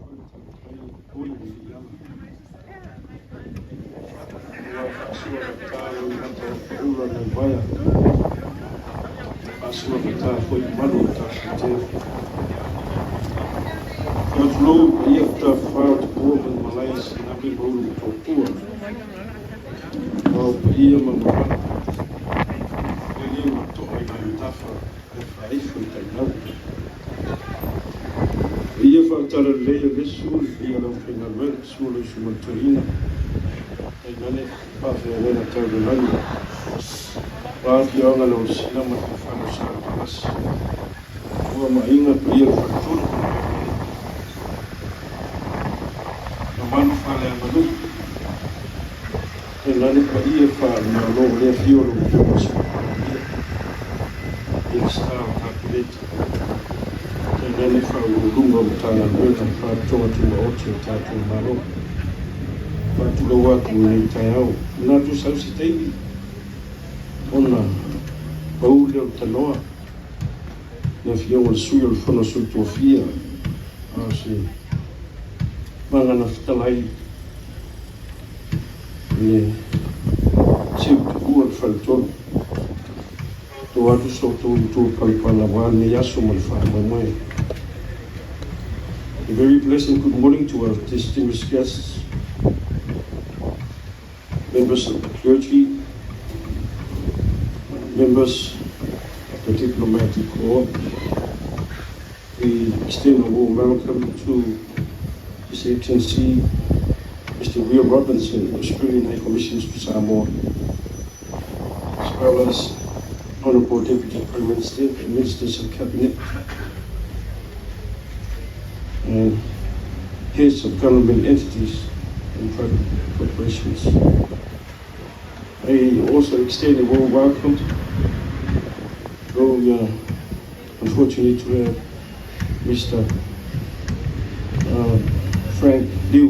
Ua faasua gata loimata o paula nai vaea, faasua gata foi malu o Tafaitea. Faatulou i paia o tafafā o Tupua ma malae, Sinague ma Ulumotootua, o paia ma mamalu lele ua to'a i laletafa ae faaifo i tainau. Paia faatalalelei o Iesu, le paia o le aufaigaluega, susu o le usuga toeaina, tainane faafeagaiga tau le lagi, aua afioaga o Sina ma le fale o Sa Lutelasi, ua ma aiga, paia o le faletolu ma le Palemene, mamalu faaleaganuu, tainane paia faale-Malo o le afio o lau Afioga i le Sui Palemia, Minisita o Kapeneta, tainane faauluuluga o Matagaluega ma Faalapotopotoga Tumaoti o tatou Malo. Faatulou atu i lenei taeao. Manatu sau se taimi ona pau lea o le tanoa le afioga i le Sui o le Fono a Sui Tofia, a o se magana fetalai le seu tuua le faletolu to atu so outou utu palapala aua lenei aso ma le faamoemoe. A very blessed good morning to our distinguished guests, members of the clergy, members of the diplomatic corps. We extend a warm welcome to His Excellency Mr. Will Robinson, Australian High Commissioner to Samoa, as well as Honourable Deputy Prime Minister and Ministers of Cabinet, and heads of government entities and private corporations. I also extend a warm welcome, though we are unfortunate to have Mr. Frank Liu,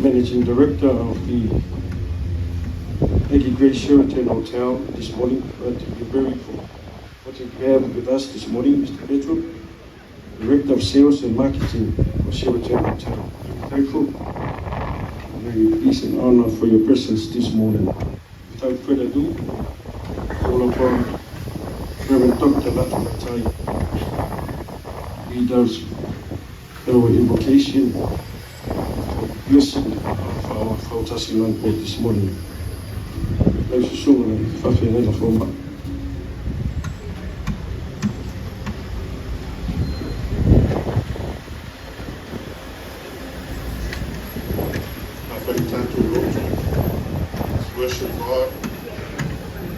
Managing Director of the Aggie Grace Sheraton Hotel this morning, but we're very fortunate to have with us this morning Mr. Petro, Director of Sales and Marketing for Sheraton Hotel. Very thankful, very pleased and honored for your presence this morning. Without further ado, call upon Reverend Dr. Latu Matai, lead us our invocation for the blessing of our Fautasi Land Board this morning. Lau susuga le faafeagaiga fomai. Afai tatou lotu. Let's worship God.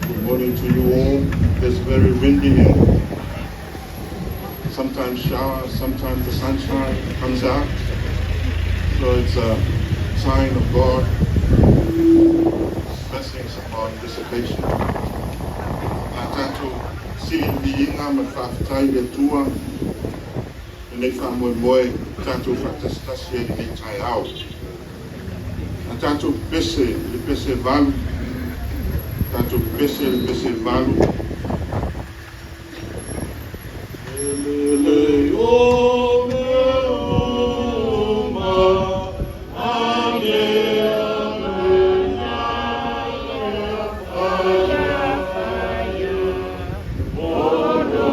Good morning to you all. It's very windy here. Sometimes shower, sometimes the sunshine comes out. So it's a sign of God blessings upon this occasion. A tatou sii le viiga ma le faafetai i le Atua lenei faamoemoe tatou faatasitasi ai lenei taeao. A tatou pese i le pese 8, tatou pese i le pese 8. Lele o me uma, ame, ame, aia, aia, o no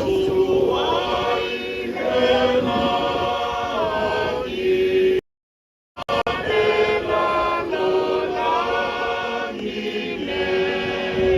tu ai le lagi. La lo lagi nei.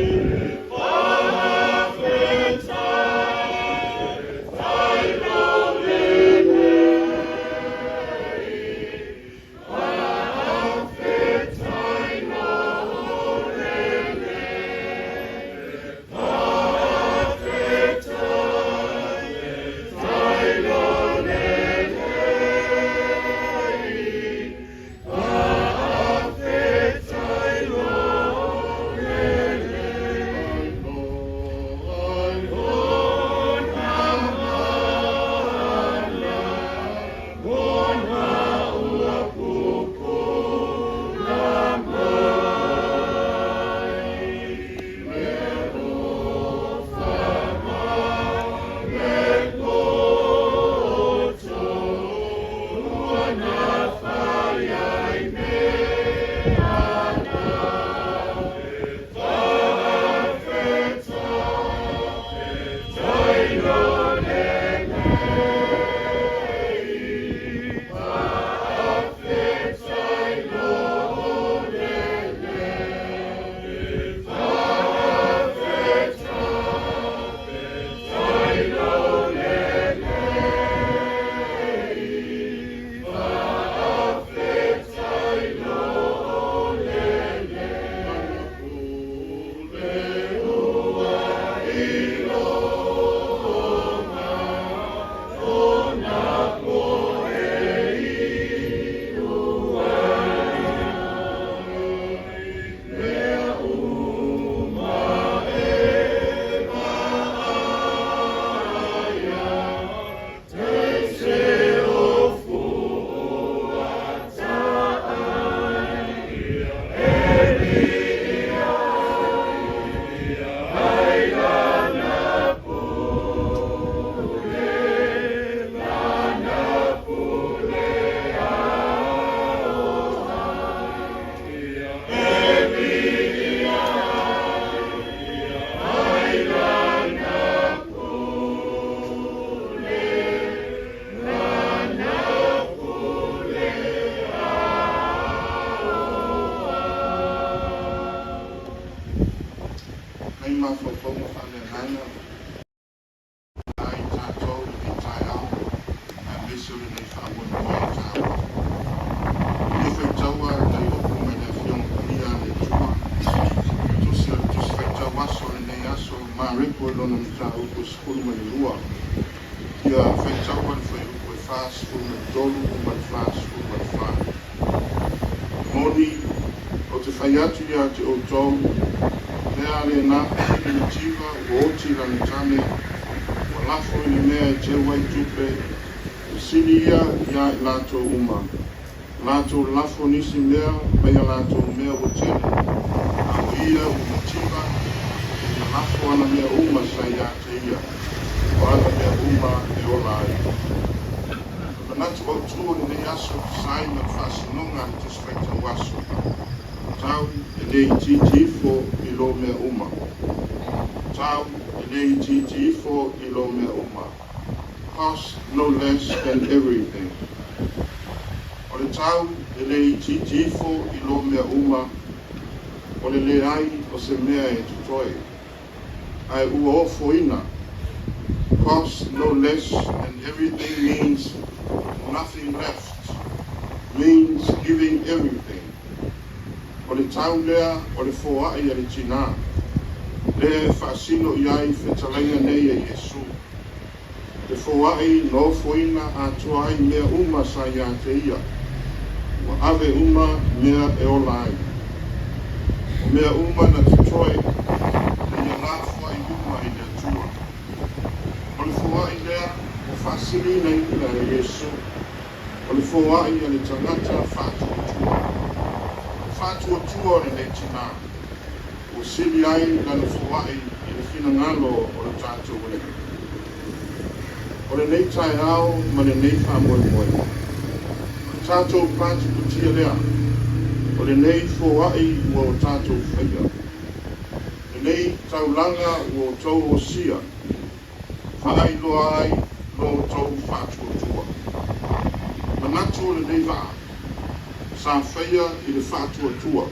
Lafoga faaleagaga ia i tatou i lenei taeao, aemaise o lenei faamoemoe taua. Ia faitaua nai upu mai le Afioga Paia a le Atua. Tusi o le Tusi Faitau Aso o lenei aso, Mareko i lona mataupu e 12. Ia faitaua le fuaiupu e 43 ma le 44. E moni, ou te fai atu ia te outou, lea a lena fesili mativa ua oti lana tane, ua lafo i le mea e teu ai tupe, e sili ia iā i latou uma, latou lafo nisi mea mai a latou mea ua tele, a o ia ua mativa, e ia lafo ana mea uma sa ia te ia, o ana mea uma e ola ai. O le manatu autu o lenei aso e tusa ai ma le faasinoga a le Tusi Faitau Aso, Tau e le itiiti ifo i lō mea uma. Tau e le itiiti ifo i lō mea uma. Cost no less than everything. O le tau e le itiiti ifo i lō mea uma, o le leai o se mea e totoe, ae ua ofoina. Cost no less than everything means nothing left, means giving everything. O le tau lea o le foai a le tinā, lea e faasino i ai fetalaiga nei a Iesu. Le foai na ofoina atoa ai mea uma sa ia te ia, ua ave uma mea e ola ai. O mea uma na totoe, na ia lafoai uma i le Atua. O le foai lea ua faasilinaina e Iesu, o le foai a le tagata faatuatua. Le faatuatua o lenei tinā, ua sili ai lana foai i le finagalo o le tatou Alii. O lenei taeao ma lenei faamoemoe, o le tatou patipatia lea, o lenei foai ua o tatou faia, lenei taulaga ua outou osia, faailoa ai lo outou faatuatua. Manatu o lenei vaa, sa faia i le faatuatua.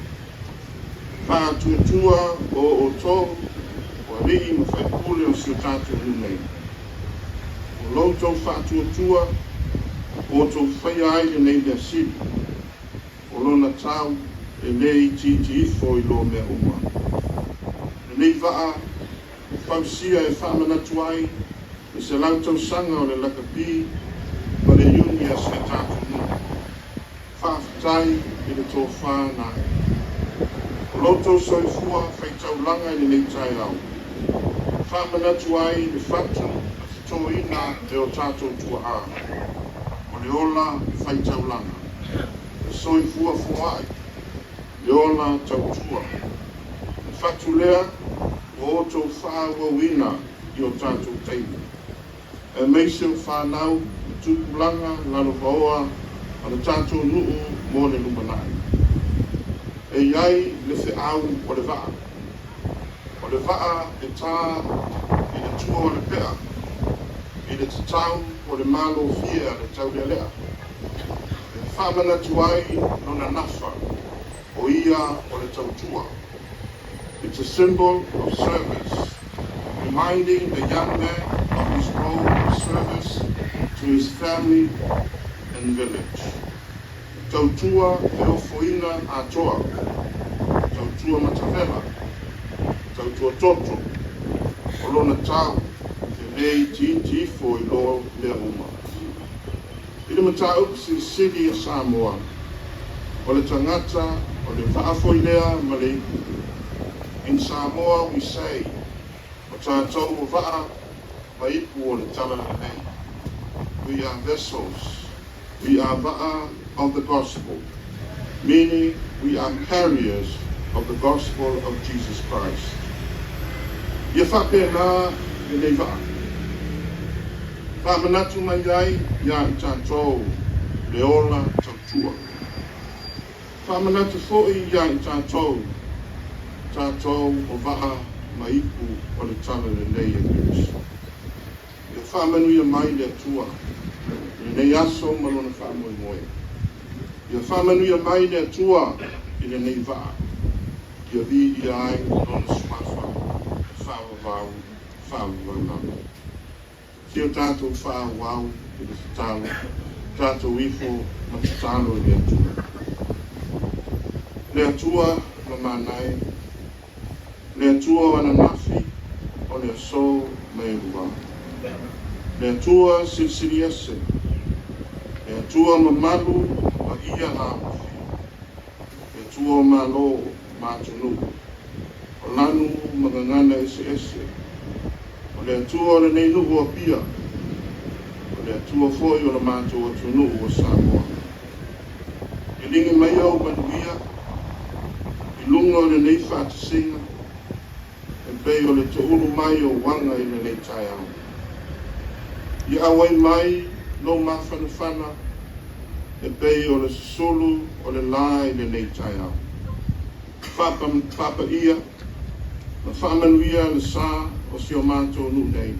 Faatuatua o outou o alii ma faipule o si o tatou nuu nei. O lo outou faatuatua, ua outou faia ai lenei mea sili, o lona tau e le itiiti ifo i lō mea uma. Lenei vaa ua fausia e faamanatu ai le 100 tausaga o le lakapi ma le iuni a si o tatou nuu. Faafetai i le tofā na ae. O lo outou soifua faitaulaga i lenei taeao, faamanatu ai le fatu na totoina e o tatou tuaa, o le ola faitaulaga, le soifua foai, le ola tautua. Le fatu lea ua outou faaauauina i o tatou taimi, aemaise o fanau ma tupulaga lalovaoa a le tatou nuu mo le lumanai. E i ai le feau o le vaa. O le vaa e tā i le tua o le pea, i le tatau o le malofie a le taulealea, e faamanatu ai lona nafa, o ia o le tautua. It's a symbol of service, reminding the young man of his role of service to his family and village. Tautua e ofoina atoa, tautua matavela, tautua toto, o lona tau, e le itiiti ifo i lō mea uma. I le mataupu silisili a Samoa, o le tagata o le vaa foi lea ma le ipu. In Samoa we say, o tatou o vaa ma ipu o le Talalelei. We are vessels. We are vaa of the gospel, meaning we are carriers of the gospel of Jesus Christ. Ia faapena lenei vaa, faamanatu mai ai iā i tatou le ola tautua. Faamanatu foi iā i tatou, tatou o vaa ma ipu o le Talalelei a Keriso. Ia faamanuia mai le Atua i lenei aso ma lona faamoemoe. Ia faamanuia mai le Atua i lenei vaa, ia viia ai lona suafa. faavavau, faavavau lava. Se o tatou faaauau i le tatalo, tatou ifo ma tatalo i le Atua. Le Atua mamana e, le Atua o ananafi, o le aso ma e lua. Le Atua silisili ese, le Atua mamalu paia la afio, le Atua o malo ma atunuu, o lanu ma gagana eseese, o le Atua o lenei nuu o Apia, o le Atua foi o le matou atunuu o Samoa. E ligi mai ou manuia i luga o lenei faatasiga, e pei o le toulu mai o uaga i lenei taeao. Ia auai mai lou mafanafana e pei o le susulu o le la i lenei taeao. Faapaia ma faamanuia le sa o si o matou nuu nei.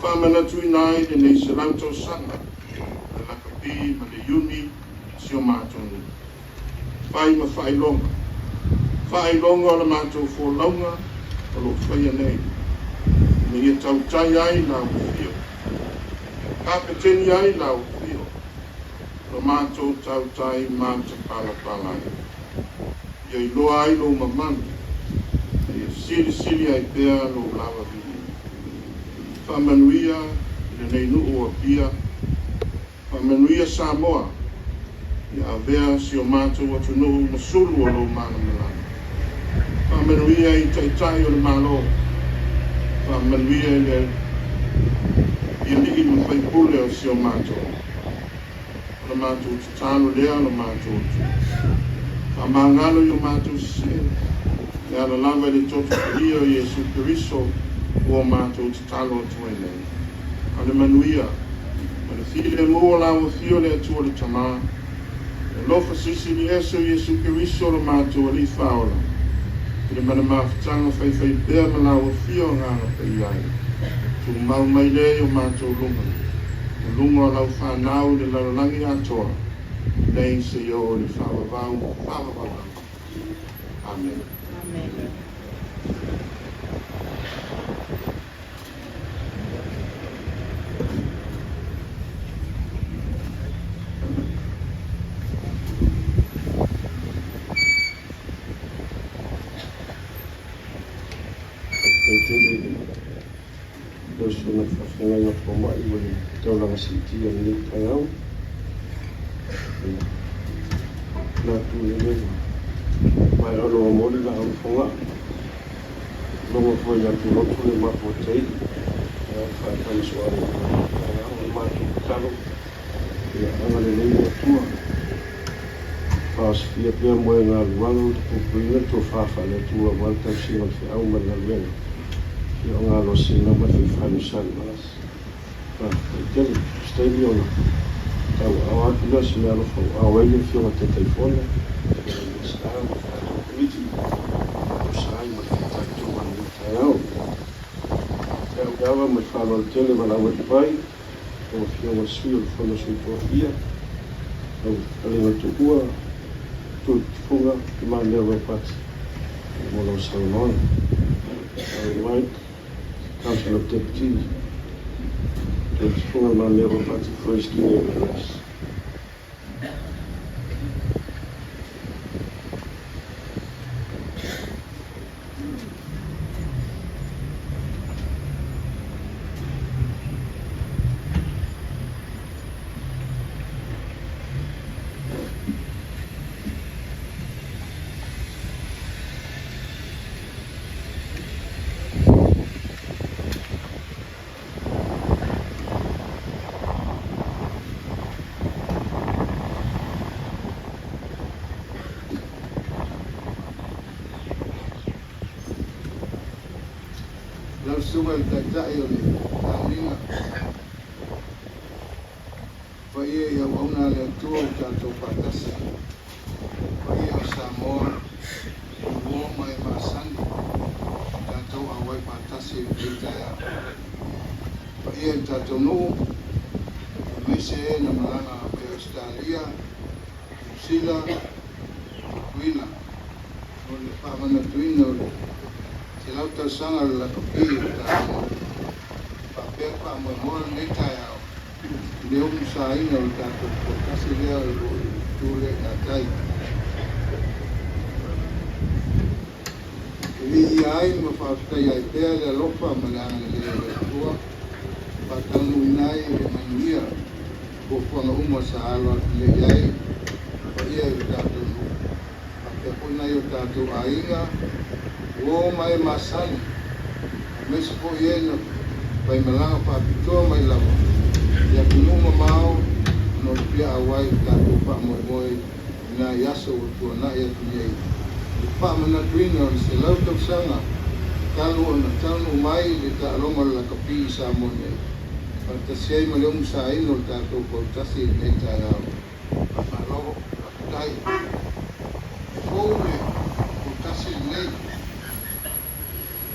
Faamanatuina ai lenei 100 tausaga o le lakapi ma le iuni a si o matou nuu. Fai ma faailoga. Faailoga o le matou folauga o loo faia nei, ina ia tautai ai lau afio, kapeteni ai lau afio, o le matou tautai matapalapala ai. Ia iloa ai lou mamalu, ma ia silisili ai pea lou lava viiga. Faamanuia i lenei nuu o Apia, faamanuia Samoa, ia avea si o matou atunuu ma sulu o lou malamalama. Faamanuia i taitai o le Malo, faamanuia i le alii ma faipule o si o matou. O le matou tatalo lea o le matou Atua. Faamagalo i o matou sese, e ala lava i le toto paia o Iesu Keriso ua matou tatalo atu ai nei. A le manuia, ma le filemu o lau afio le Atua le Tama, le alofa silisili ese o Iesu Keriso lo matou Alii Faaola, i le mana mafutaga faifaipea ma lau afio Agaga Paia ai, tumau mai lea i o matou luga, ma luga o lau fanau i le lalolagi atoa, nei seia oo i le faavavau, faavavau lava. Amene. Amen. Faafetai tele i lau Susuga i le Faafeagaiga Fomai mo le taulaga siitia i lenei taeao. Manatu lenei ua maea ona momoli laau i Fogaa. Logo foi ia Tuloto le mapu o tai, e faatamasoa ai lenei taeao. O le matou tatalo, ia agalelei le Atua, faaosofia pea moegaluaga ma puipuiga le tofa faale-Atua aua le tausiga o le feau ma le galuega, ia o galosiga ma le faifalosami. Faafetai tele. O se taimi ona tauaao atu lea o se meaalofa ua ao ai le Afioga i le Taitaifono, le Afioga i le Minisita ma le tatou Komiti e tusa ai ma le fitaituga o lenei taeao. E au le ava ma le faaaloalo tele valaau atu ai lau Afioga i le Sui o le Fono a Sui Tofia, lau Fetalaiga Tuua Tuiletufuga Le Mamea Ropati mo lau saunoaga. I invite Council of Deputies, Tuiletufuga Le Mamea Ropati for his keynote address. Lau Susuga i le Taitai o le tauniga, paia i auauna a le Atua ua tatou faatasi, paia o Samoa, o uo ma e masani, tatou auai faatasi i lenei taeao. Paia i le tatou nuu, aemaise e na malaga mai Ausetalia, Niu Sila, Tutuila, mo le faamanatuina o le 100 tausaga o le lakapi o le tatou nuu. Faapea le faamoemoe o lenei taeao i le umusaina o le tatou fautasi lea o lo o i le itu lea i gatai. E viia ai ma faafetaia ai pea le alofa ma le agalelei o le Atua, faataunuuina ai le manuia fuafuaga uma sa alo atu nei i ai le paia i le tatou nuu, faapea foi nai o tatou aiga, uo ma e masani, aemaise foi e na faimalaga faapitoa mai lava i atunuu mamao ona o le fia auai i le tatou faamoemoe i nai aso ua tuanai atu nei i le faamanatuina o le 100 tausaga talu ona taunuu mai le taaloga o le lakapi i Samoa nei, faatasi ai ma le umusaina o le tatou fautasi i lenei taeao. Faamalo, faafetai. E fou le fautasi lenei,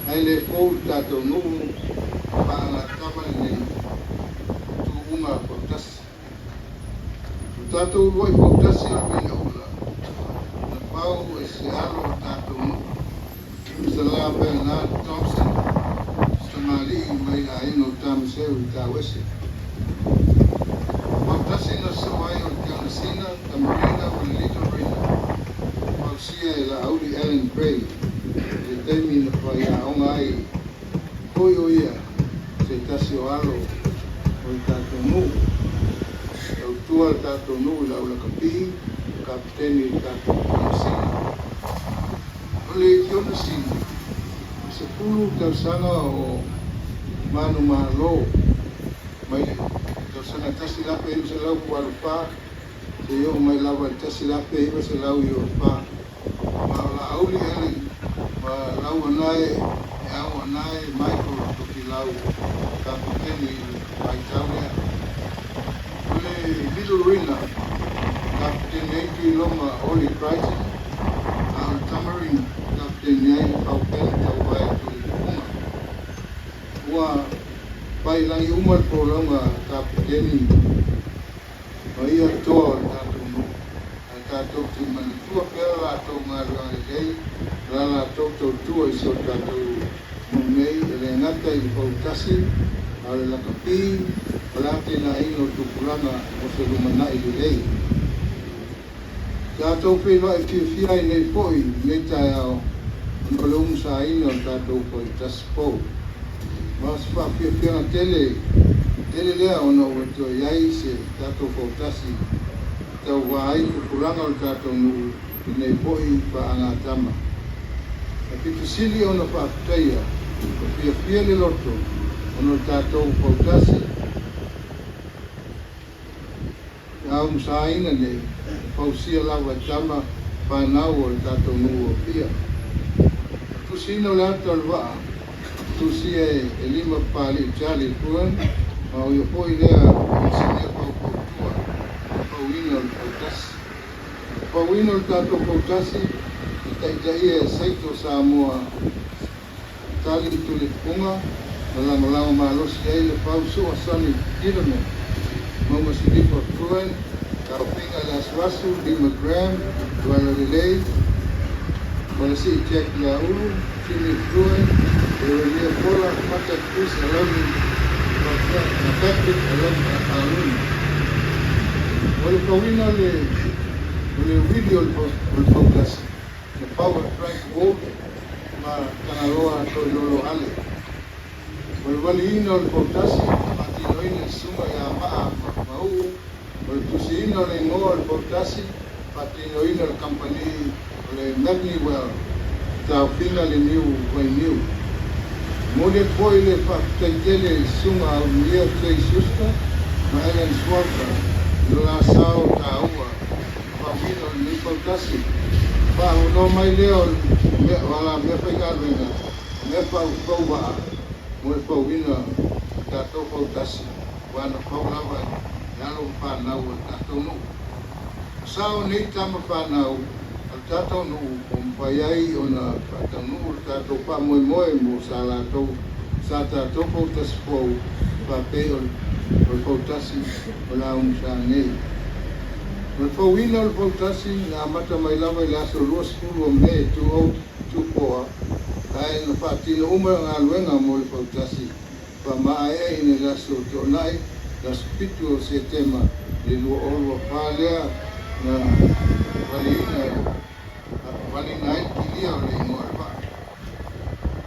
ae le fou le tatou nuu faagatama lenei tuuga fautasi. O tatou uluai fautasi o le Vilaula na pau e se alo o tatou nuu, Sala Bernard Thompson, se tamalii mai le aiga o Tamaseu i Tauese. Fautasi na sosoo ai o le Tionasina, Tamarina ma le Little Rina, fausia e Laauli Allan Gray i le taimi na faiaoga ai foi o ia se tasi o alo o le tatou nuu. Tautua le tatou nuu i le aulakapi, kapeteni i le tatou Tionasina. O le Tionasina, e 10 tausaga o manumalo mai le tausaga 1984 seia oo mai lava i le 1994. Ma o Laauli Allan ma Lauanae e Auanae Michael Tofilau kapeteni i le vaitau lea. O le Little Rina, kapeteni ai Tuiloma Oli Crichton, a o le Tamarina, kapeteni ai le Paupena Tauvae Tuiletufuga. Ua pailagi uma le folauga a kapeteni ma ia toa o le tatou nuu, ae tatou te manatua pea latou galuega lelei la latou tautua i si o tatou nuu nei, e le gata i le fautasi, a o le lakapi o le atinaeina o tupulaga mo se lumanai lelei. Tatou feiloai fiafia ai nei foi i lenei taeao ona o le umusaina o le tatou fautasi fou. Ma o se faafiafiaga tele tele lea ona ua toe i ai se tatou fautasi e tauvā ai tupulaga o le tatou nuu i lenei foi faagatama. E pitosili ona faafetaia ma fiafia le loto ona o le tatou fautasi aumusaina nei, e fausia lava e tama fanau o le tatou nuu o Apia. Tusiina o le ata o le vaa, tusia e lima Papalii Charlie Fruan, ma o ia foi lea inisinia faufautua i le fauina o le fautasi. Fauina o le tatou fautasi e taitaia e Saito Samoa Tali Tulitupuga ma lagolago malosi ai le Fau Sua Sonny Tiedemann, Mauga Silipa Fruan, Taofiga le Asuasu Lima Graham Tuala Lelei, Palasii Jack Leaulu, Jimmy Fruan, Ieremia Pola, Pata Chris Aloni, ma Patrick Aluni. O le fauina o le uili o le fautasi, na fau e Frank Ward ma Tagaloa Toilolo Ale. O le valiina o le fautasi, na faatinoina e le susuga ia Maa Mauu. O le tusiina o le igoa o le fautasi, faatinoina e le kamupani o le Magniwell, taofiga le Niu Vainiu. E momoli atu foi le faafetai tele i susuga Auluia Jay Schuster ma Ellen Swalter i lo la sao taua i le fauina o lenei fautasi. Faaunoa mai lea o o ala mea faigaluega o mea faaufau vaa mo le fauina o tatou fautasi, ua na fau lava e alo ma fanau o le tatou nuu. O sao nei tama fanau o le tatou nuu ua mafai ai ona faataunuu le tatou faamoemoe mo sa latou sa tatou fautasi fou faapei o le fautasi o le aumusa nei. O le fauina o le fautasi na amata mai lava i le aso 20 o Me 2024. Ae na faatino uma galuega mo le fautasi faamaeaina i le aso Toonai, le aso 7 o Setema i le 2024 lea na valiina ai le kilia o le igoa o le vaa.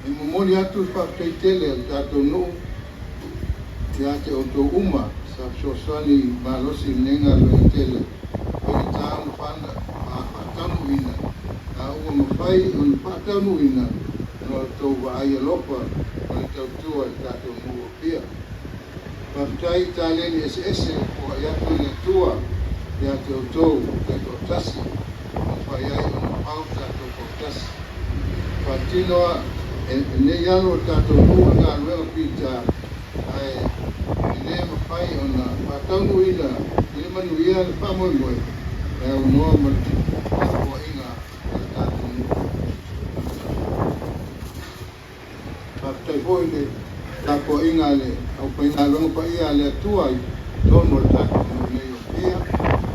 E momoli atu le faafetai tele a le tatou nuu ia te outou uma sa fesoasoani malosi i lenei galuega tele faigata ona faataunuuina, a ua mafai ona faataunuuina ona o le tou vaai alofa ma le tautua i le tatou nuu o Apia. Faafetai i taleni eseese ua foai atu e le Atua ia te outou taitoatasi ua mafai ai ona fau le tatou fautasi. Faatino e nei alo o le tatou nuu le galuega fita, ae e le mafai ona faataunuuina i le manuia le faamoemoe e aunoa ma le tapuaiga a le tatou nuu. Faafetai foi i le tapuaiga a le aufaigaluega paia a le Atua i totonu o le tatou nuu nei o Apia,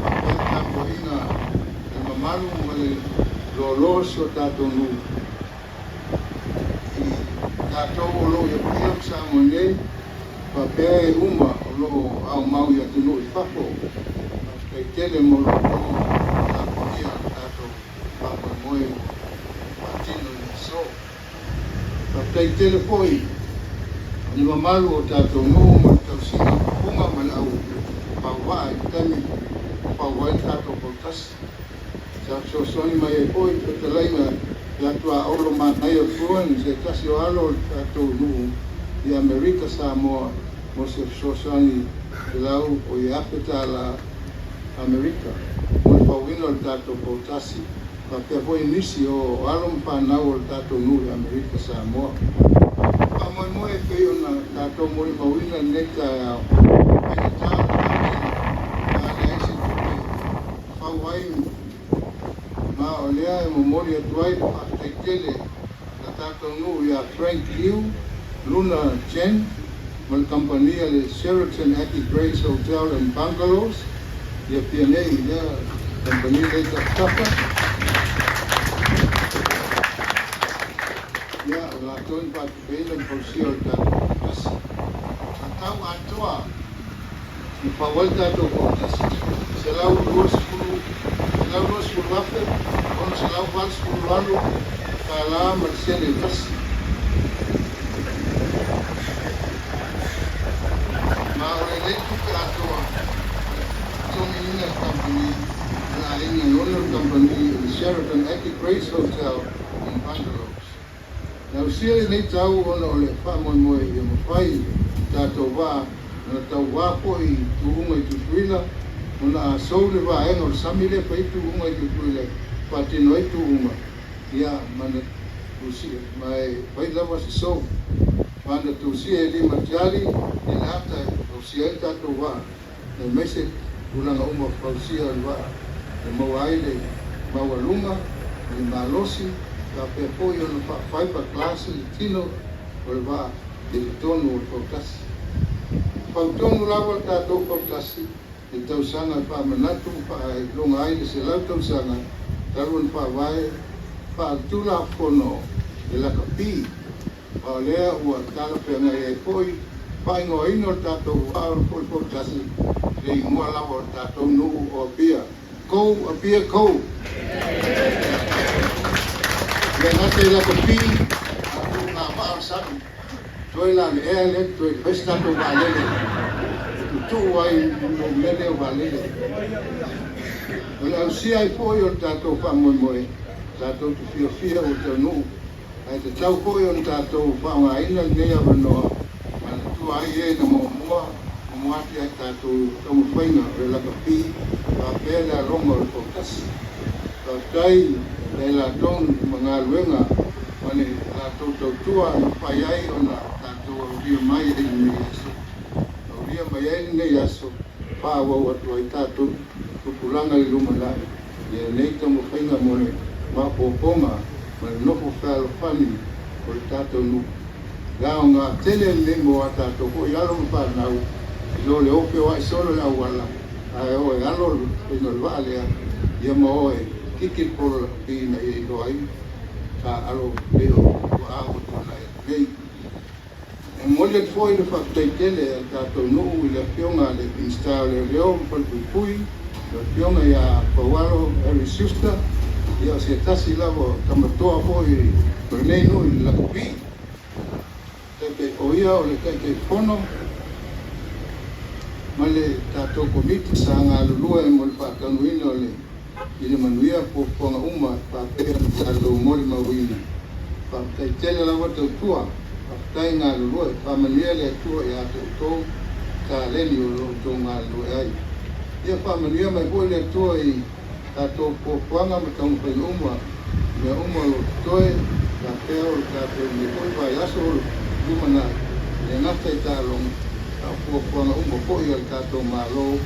faapea le tapuaiga a le mamalu ma le loaloa o si o tatou nuu i tatou o lo o i Apia ma Samoa nei, faapea e uma o lo o aumau i atunuu i fafo. Faafetai tele mo lo outou tapuaia o le tatou faamoemoe ua faatino i le aso. Faafetai tele foi i le mamalu o tatou nuu mo le tausiga o pupuga ma le au pauvaa i le taimi o fau ai le tatou fautasi. Sa fesoasoani mai ai foi le fetalaiga ia Tuaolo Manaia Bruin, se tasi o alo o le tatou nuu i Amerika Samoa mo se fesoasoani $100,000 Amerika mo le fauina o le tatou fautasi, faapea foi nisi o alo ma fanau o le tatou nuu i Amerika Samoa. Faamoemoe e pei ona tatou molimauina i lenei taeao, faigata ona faatino pe a leai se tupe e fau ai, ma o lea e momoli atu ai le faafetai tele a le tatou nuu ia Frank Liu, Luna Chen ma le kamupani a le Sheraton Aki Grace Hotel and Bungalows i Apia nei i lea kamupani lea i tafatafa. Ia, o latou na faatupeina le fausia o le tatou fautasi. A tau atoa na fau ai le tatou fautasi, $120,688.01. Ma o lenei tupe atoa na totogiina e le kamupani a le aiga e ona le kamupani o le Sheraton Aki Grace Hotel and Bungalows. Na ausia lenei tau ona o le faamoemoe ia mafai le tatou vaa ona tauva foi i tuuga i Tutuila, ona a sou le vaega o le sami lea e fai ai tuuga i Tutuila e faatino ai tuuga, ia ma na tusia ma e fai lava se sou. Ma na tusia e limatiali i le ata e fausia ai le tatou vaa, aemaise tulaga uma fausia o le vaa e maua ai le maualuga ma le malosi, faapea foi ona faa-fiberglass le tino o le vaa i totonu o le fautasi. Fautonu lava le tatou fautasi i le tausaga e faamanatu ma faailoga ai le 100 tausaga talu ona faavae faaletulafono le lakapi, ma o lea ua talafeagai ai foi faaigoaina o le tatou vaa o le fautasi i le igoa lava o le tatou nuu o Apia. Go Apia Go! E le gata i lakapi, a o tuuga vaa o le sami. Toe la le ea lea toe fai se tatou vaalele e tutuu ai i mea lea o vaalele. O le ausia ai foi o le tatou faamoemoe, tatou te fiafia ua taunuu, ae tatau foi ona tatou faaaogaina lenei avanoa manatua ai e na muamua muamua atu ia i tatou taumafaiga o le lakapi faapea le aloga o le fautasi. Faafetai ia i latou ma galuega ma le latou tautua na mafai ai ona tatou aulia mai ai lenei aso, aulia mai ai lenei aso faaauau atu ai tatou tupulaga i le lumanai i lenei taumafaiga mo le maopoopoga ma le nofo fealofani o le tatou nuu. E aoga tele lenei mo a tatou foi alo ma fanau i lo le o feoai solo i le auala ae o e alo le faiga o le vaa lea ia ma o e kiki le polo lakapi ina ia iloa ai taaalo pei o tuaa ua tuanai atu nei. E momoli atu foi le faafetai tele a le tatou nuu i le Afioga i le Minisita o Leoleo ma Falepuipui, le Afioga ia Faualo Harry Schuster, ia o se tasi lava o tamatoa foi o lenei nuu i le lakapi. O ia o le Taitaifono ma le tatou Komiti sa galulue mo le faataunuuina o le i le manuia fuafuaga uma e faapea ona tatou molimauina. Faafetai tele lava tautua, faafetai galulue, faamanuia le Atua ia te outou taleni o lo o outou galulue ai. Ia faamanuia mai foi le Atua i tatou fuafuaga ma taumafaiga uma, mea uma o lo o totoe, faapea o le tatou lenei foi vaiaso o lumanai, e le gata i taaloga, a o fuafuaga uma foi a le tatou Malo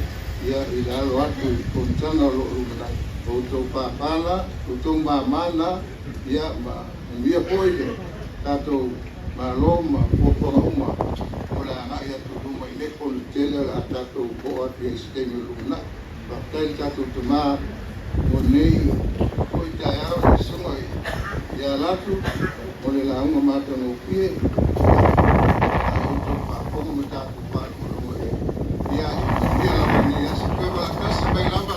ia i le alo atu i fonotaga o lo o lumanai. O outou papa na, o outou mamā na, ia ma manuia foi le tatou Malo ma fuafuaga uma o le agai atu i luma i nei fono tele o le a tatou oo atu i ai i se taimi o lumanai. Faafetai i le tatou tamā mo lenei foi taeao i le susuga ia Latu mo le lauga matagofie. A outou faafofoga ma tatou faalogologo i ai. Ia, ia manuia lava lenei aso. Toe vaatasi mai lava.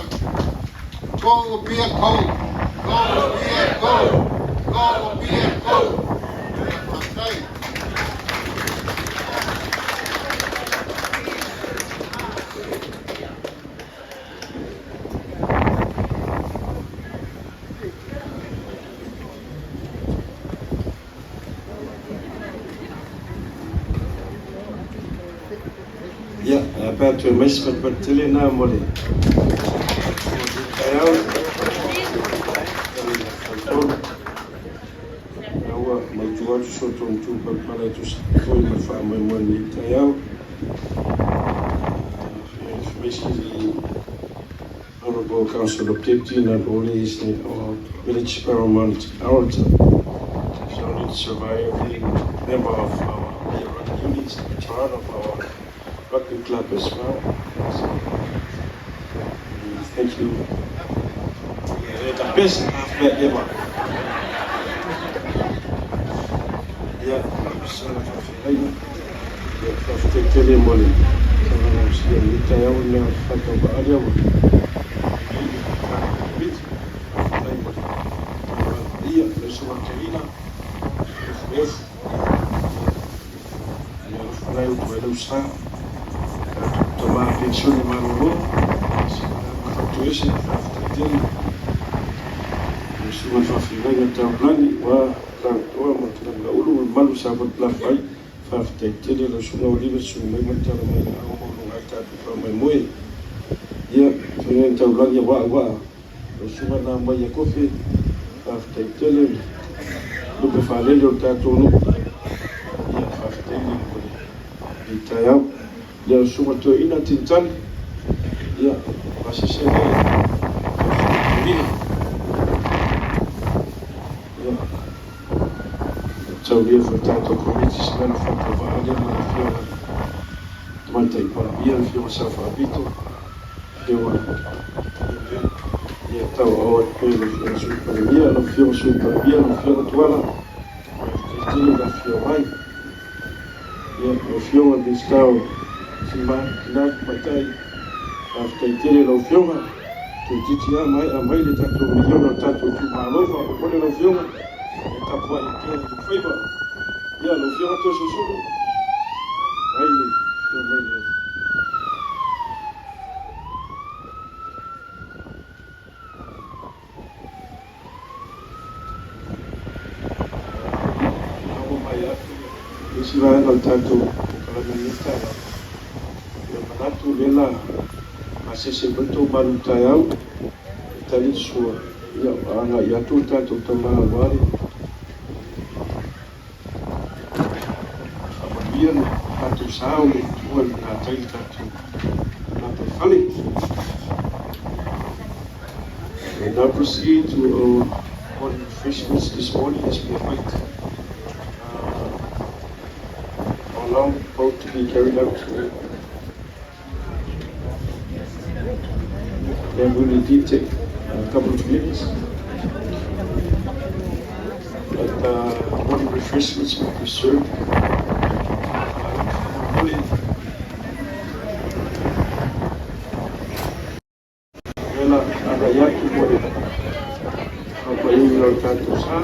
Go Apia go! Go Apia go! Go Apia go! Ia, faafetai. Ia, pe a toe mai se fatufatu tele na mo le taeao. Na ua mautu atu so outou matua palapala e tusa foi ma le faamoemoe i lenei taeao. Basically, Honorable Councillor Deputy not only is our village paramount orator, he's only the surviving member of our rugby unit, the patron of our rugby club as well. So, thank you. You're the best halfback ever. Ia, sana faafegaina. Ia, faafetai tele mo le talalausia i lenei taeao i mea faatauvaali ua i le Komiti. Faafetai mo le talalausia, le usoga Kelina, efuefu. Ia, alofa lai utu ai lau sa. Tatou tamā penisione malolo. Fatuese, faafetai tele. Le susuga i le faafeagaiga taulagi ua lautoa ma Talamalaulu ma le mamalu sa fotulafa ai. Faafetai tele lau susuga ua liva susu mai ma le tala mai le ao maualuga ai le tatou faamoemoe. Ia, feagaiga taulagi aua aua lau susuga na mai ia kofe. Faafetai tele lupe faalele o le tatou nuu. Ia, faafetai le mo le taeao. Ia, lau susuga toeaina Tinitali. Ia, masese le lau susuga Kelina. Ia, taulia foi le tatou Komiti se mea na faatauvaali ma le Afioga Tamaitai Palemia, le Afioga Sao Faapito, Afioga ia tau ao atu pea le Afioga Sui Palemia, lau Afioga Sui Palemia, lau Afioga Tuala, faafetai tele le afifio mai. Ia, lau Afioga Minisita o Tina Tamaitai, faafetai tele lau Afioga. Toeitiiti lava maea mai le tatou miliona o le tatou itumalo, faamolemole lau Afioga, e tapuai pea i faiva. Ia, lau Afioga Toeolesulusulu, mai le afio mai le ua mai atu isi vaega o le tatou polokalame i lenei taeao. Ia manatu o lea la masese mai le tou malutaeao e tali le sua, ia agai atu le tatou tama aua le faamanuia le tatou sa o le Atua i le gatai le tatou gataifale. We now proceed to our morning refreshments this morning as we await our long boat to be carried out. They will indeed take a couple of minutes. Refreshments will be served. Ela agai atu mo le taumafaiga o le tatou sa.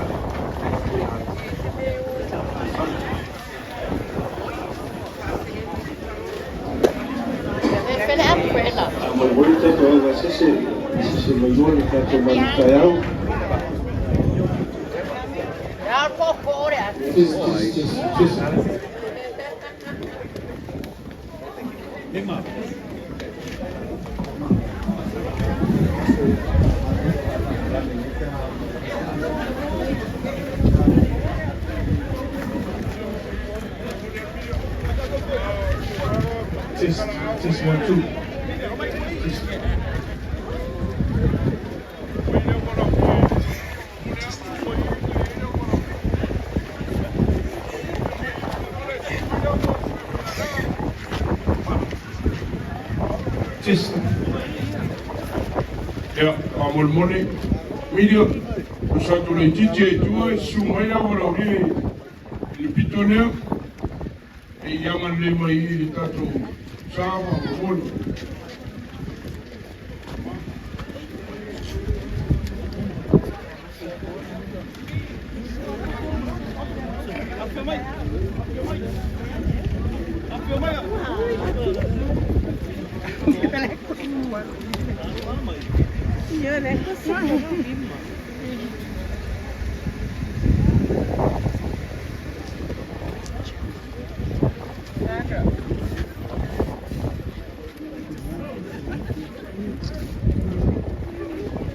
Faamolemole tatou augasese, sese mai loa le tatou malutaeao. Test, test, test, test. Test, test, one, two. Test. Test. Ia, faamolemole, Milia, o sa laitiiti ai tua, e susu mai lava lau i le pito lea, e i agalelei mai i le tatou sa faamolemole.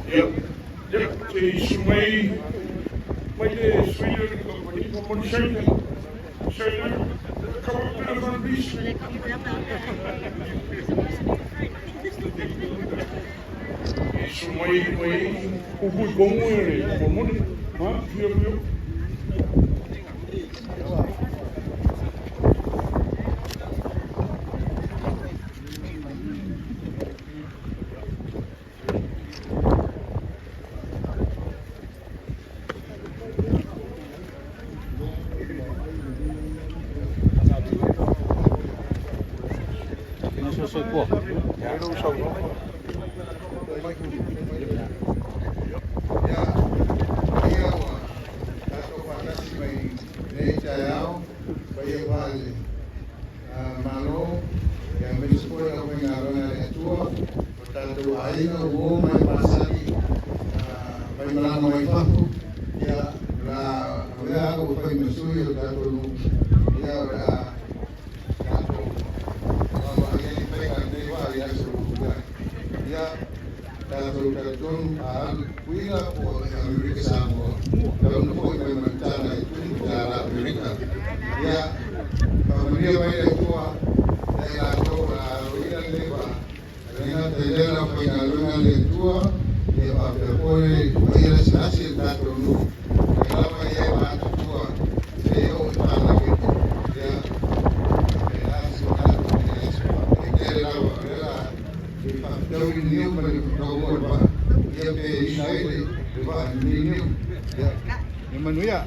Ia, ia, se i susu mai, mai le sui o le kamupani faamolemole Saina. Saina, come up to the front, please. I susu mai mai upu i kogu e le faamolemole. Ha, fia fia. Ia, ia ua tatou faatasi mai lenei taeao, paia aua le Malo, ia aemaise foi le aufaigaluega a le Atua, o tatou aiga, uo ma e masani mai malaga mai fafo, ia o le a avea au e fai ma sui o le tatou nuu, ia o le a tatou vaavaai ai i faiga o lenei vaa i aso lufilufi. Ia tatou talitonu a alu i Tutuila po o Amerika Samoa, tatau ona foi mai ma le tala e $3 Amerika. Ia faamanuia mai le Atua ia i latou o le a aloina lenei vaa, e le gata i lea le aufaigaluega a le Atua, ia faapea foi le paia lasilasi o le tatou nuu, e lava i ai matutua seia oo i fanau. Ia faapena se manatu i le aso faafetai tele lava o lea la i faafetaui le niu ma le tauga o le vaa, ia pe ina ai le vaa i lenei niu. Ia ia manuia.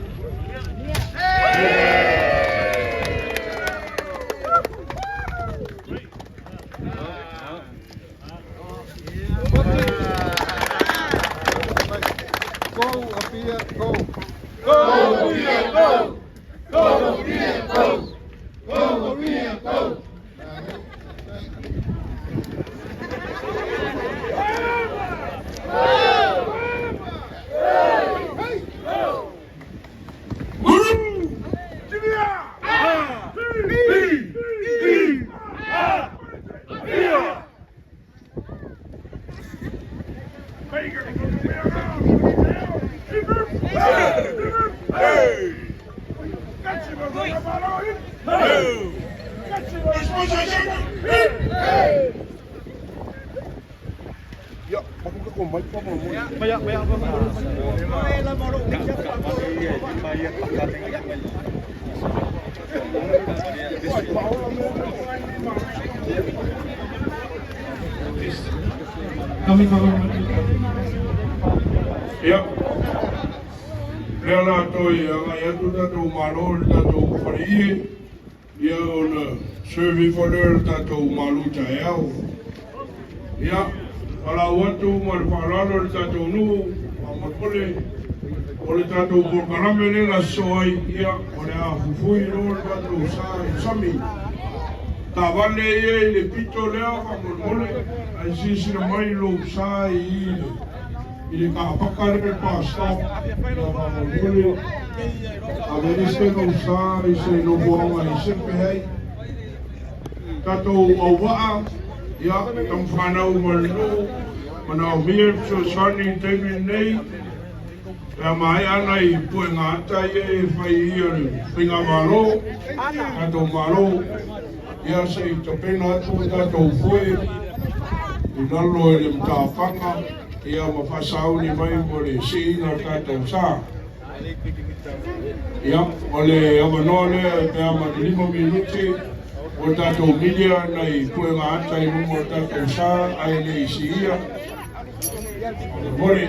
Go Apia, go! Go Apia, go! Go Apia, go! Go Apia, go! Thank you. Ia, makuka ko mai faamolemole. Kami Ia. Lea la toe agai atu tatou malo i le tatou faleie, ia ona serve ifo lea o le tatou malu taeao. Ia, valaau atu ma le faaaloalo i le tatou nuu, faamolemole, o le tatou polokalame lea la sosoo ai, ia, o le a fufui loa le tatou sa i le sami. Taavale ia i le pito lea faamolemole, ae silasila mai lou sa i i le kapaka lea le bus stop, ia faamolemole, aveese lou sa i se nofoaga e sepe ai. Tatou auvaa, ia, tamafanau ma le nuu, manaomia le fesoasoani i le taimi lenei, pe a maea nai puega ata ia e fai i le faigamalo, tatou malo, ia se i tapena atu tatou foe i lalo i le matafaga, ia ma faasauni mai mo le siiga o le tatou sa. Ia, o le avanoa lea pe a ma le 5 minute o tatou milia nai puega ata i luma o tatou sa ae le i siia. Faamolemole.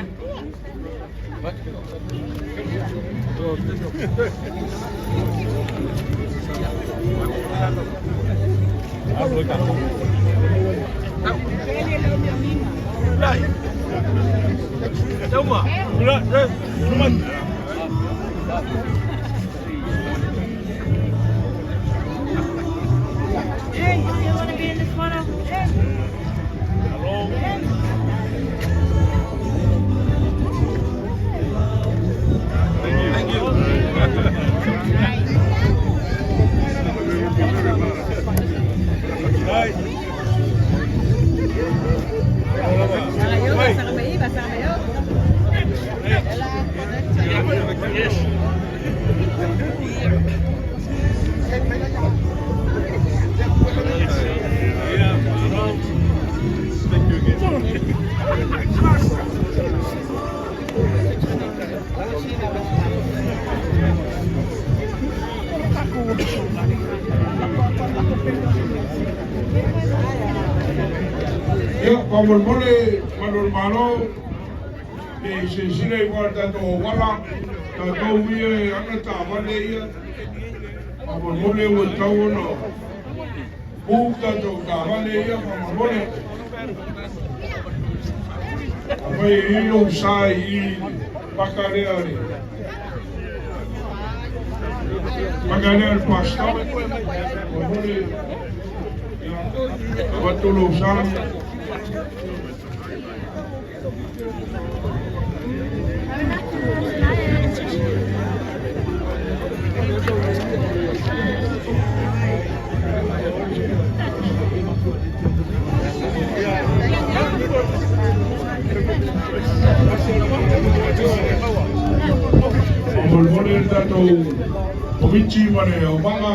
You want to be in this photo? Ia, faamolemole malu o le Malo, se i silasila ifo i le tatou auala, tatou ia e ana taavale ia, faamolemole ua tatau ona move tatou taavale ia, faamolemole. Afai e i ai lou sa i i le paka lea le paka lea le bus stop, faamolemole, ia, avatu lou sa. Faamolemole le tatou komiti ma le auvaga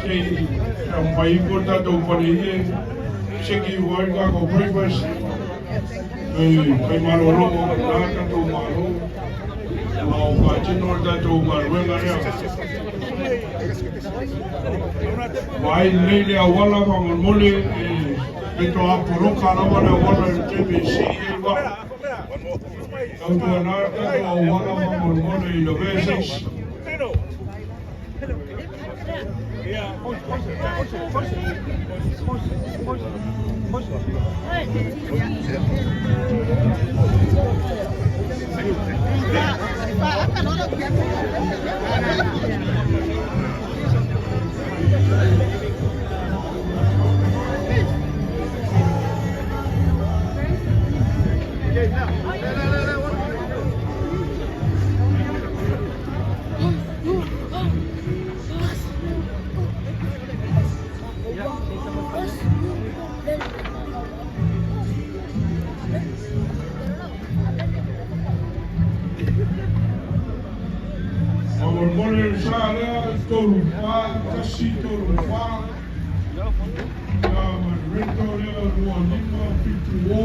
se i taumafai ifo le tatou faleie seki ifo ai le tatou breakfast e fai malolo na tatou malo a o faatino le tatou galuega lea. Vaai lelei le auala faamolemole e pito apoloka lava le auala i le taimi e sii ai vaa. Tautuana le tatou auala faamolemole i lavea se isi. Faamolemole le sa lea 3 4 1 3 4 ia ma le rento lea 2 5 7 0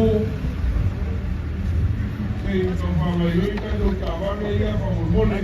se i taufagaioi tatou taavale ia faamolemole.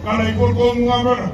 Kala i kol ko mga mera.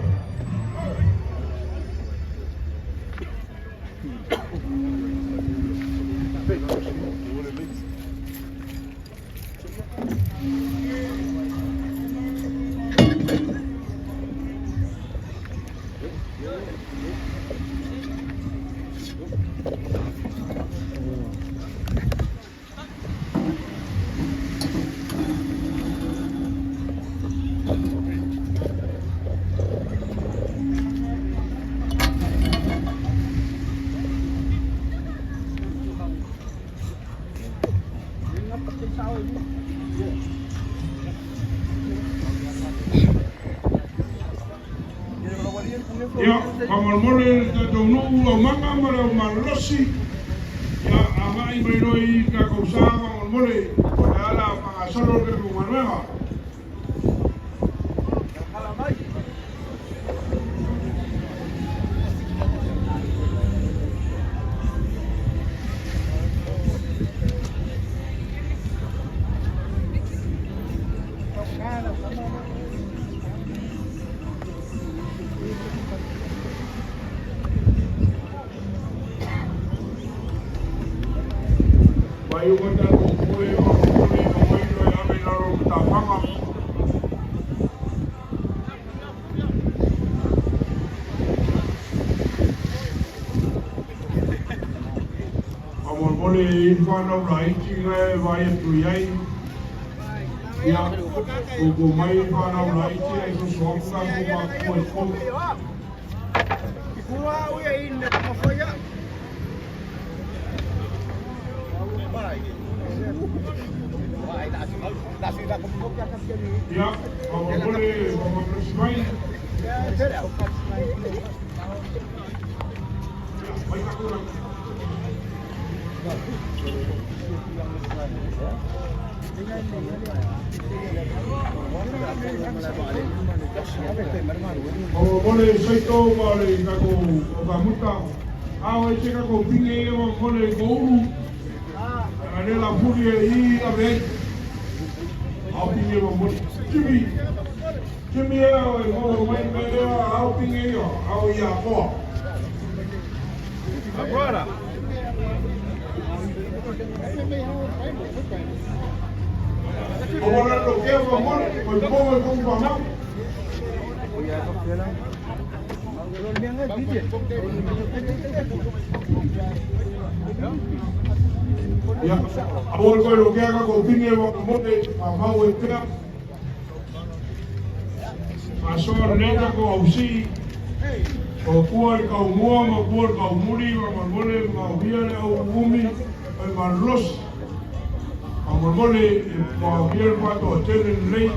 Ia, faamolemole le tatou nuu aumaga ma le aumalolosi. Ia, agai mai loa i tatou sa faamolemole o le ala faagasolo le tatou galuega. Vai uma tatou pule faamolemole aumai loa e ave i lalo o matafaga. Faamolemole i fanau laiti na e vaai atu i ai. Ia, koko mai fanau laiti ai sosoamu tatou matua i totonu. Ia, faamolemole faamalosi mai. Ia, mai tatou lagi. Faamolemole saito ma le tatou o kamuta. Ao e se tatou pinge ia faamolemole i koulu. A le la fuli e i ave ai. Ao pinge faamolemole. Jimmy! Jimmy e ao e mo mai me lea ao pinge ia. Ao ia koa. Agora! O wala lo ke faamolemole. Ko i pongo i kongu whamau. Ia, aua le koe lo kea ka kou pinge faamolemole whamau e pea. Asoa le ka ko ausii. O kua le kaumua ma kua le kaumuli faamolemole ma uia le au umi o le malolosi. Faamolemole e maofia le faatoatele lelei.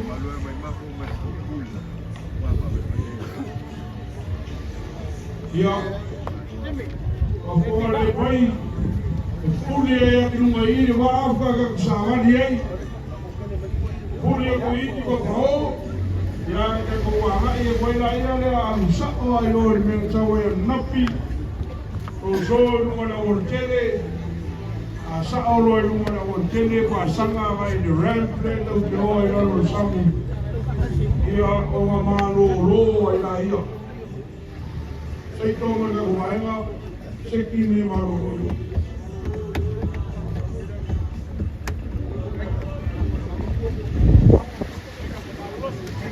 Ia, fafofoga lelei mai, e pule ai atu luga i le vaa ka kusavali ai. Pule aku i iti ko paho. Ia, te ko agai e koe la ia lea alu sa'o ai o le mea tau ai napi. O so lunga le aualatele. A sa'o loa i luga le aualatele paasaga mai le ramp lea tau te oa i lalo o le sami. Ia, o ga malōlō ai la ia. Saito ma le tatou vaega, seki me malōlō.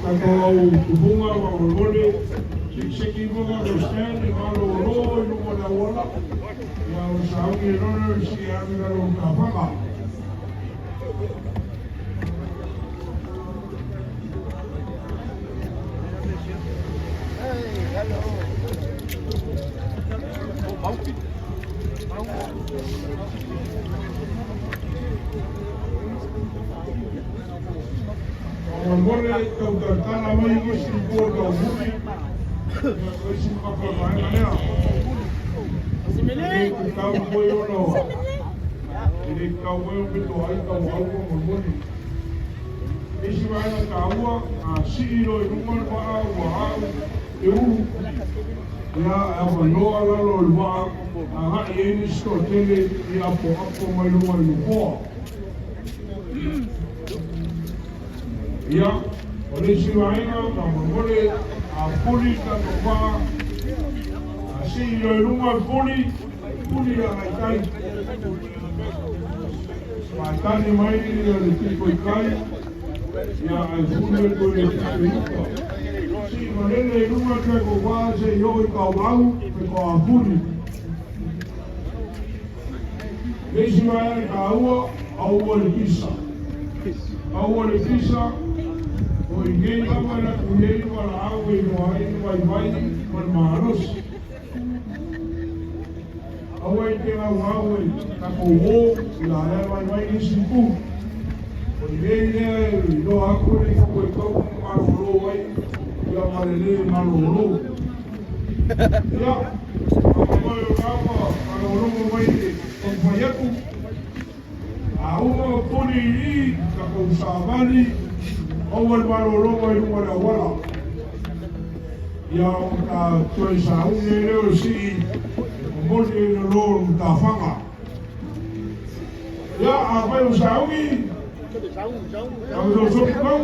Tatou au tupuga faamolemole, sekiseki mo tatou stand e malōlō i luga o le auala. Ia o le sauni e lona le sii ave i lalo o matafaga. Faamolemole tau talatala mai isi i tua o taumuli, ia o isi kapa o le vaega lea. E le tatau foi ona e le tatau foi ona petoai tauau faamolemole. Isi vaega taua, a sii loa i luga le vaa ua au e ulu, ia e avanoa lalo o le vaa agai ai nisi toatele i apoapo mai luga i nofoa. Ia, o le isi vaega, faamolemole, a puli le tatou vaa, a sii loa i luga le puli, puli agai tai. Faatali mai le pito i tai, ia ae fuli atu i le pito i uka. Sii malele i luga le tatou vaa seia oo i Tauvau, faatoa puli. Le isi vaega taua, aua le pisa. Aua le pisa, o i nei lava e latou i ai le valaau e iloa ai le vaivai ma le malosi. Aua e te gauau e tatou uo i la lea vaivai le isi itu. O i nei lea e iloa atu e le itu e tatau ona malolo ai ia ma le lē malolo. Ia, faamoemoe o la ua faalogologo mai i le taumafai atu. A uma ona puli i i tatou savali, maua le malologa i luga o le auala. Ia ona ta toe sauni ai lea o le sii e momoli ai le lo o le matafaga. Ia, afai o sauni, tatou sopi tau,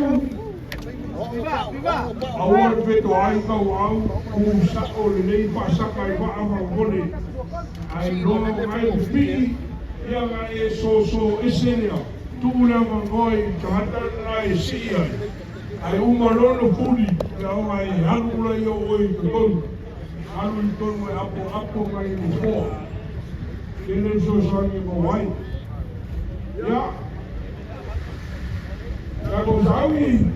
aua le fetoai tauau, tu sao lelei faasaka i vaa faamolemole. Ae iloa mai le pipii, ia na e soso ese lea, tuu le avanoa i tagata lena e sii ai. Ae uma loa ona puli, ia ona e alu laia o oe i totonu. Alu i totonu e apoapo mai i nofoa. Tele le fesoasoani e maua ai. Ia, tatou sauni,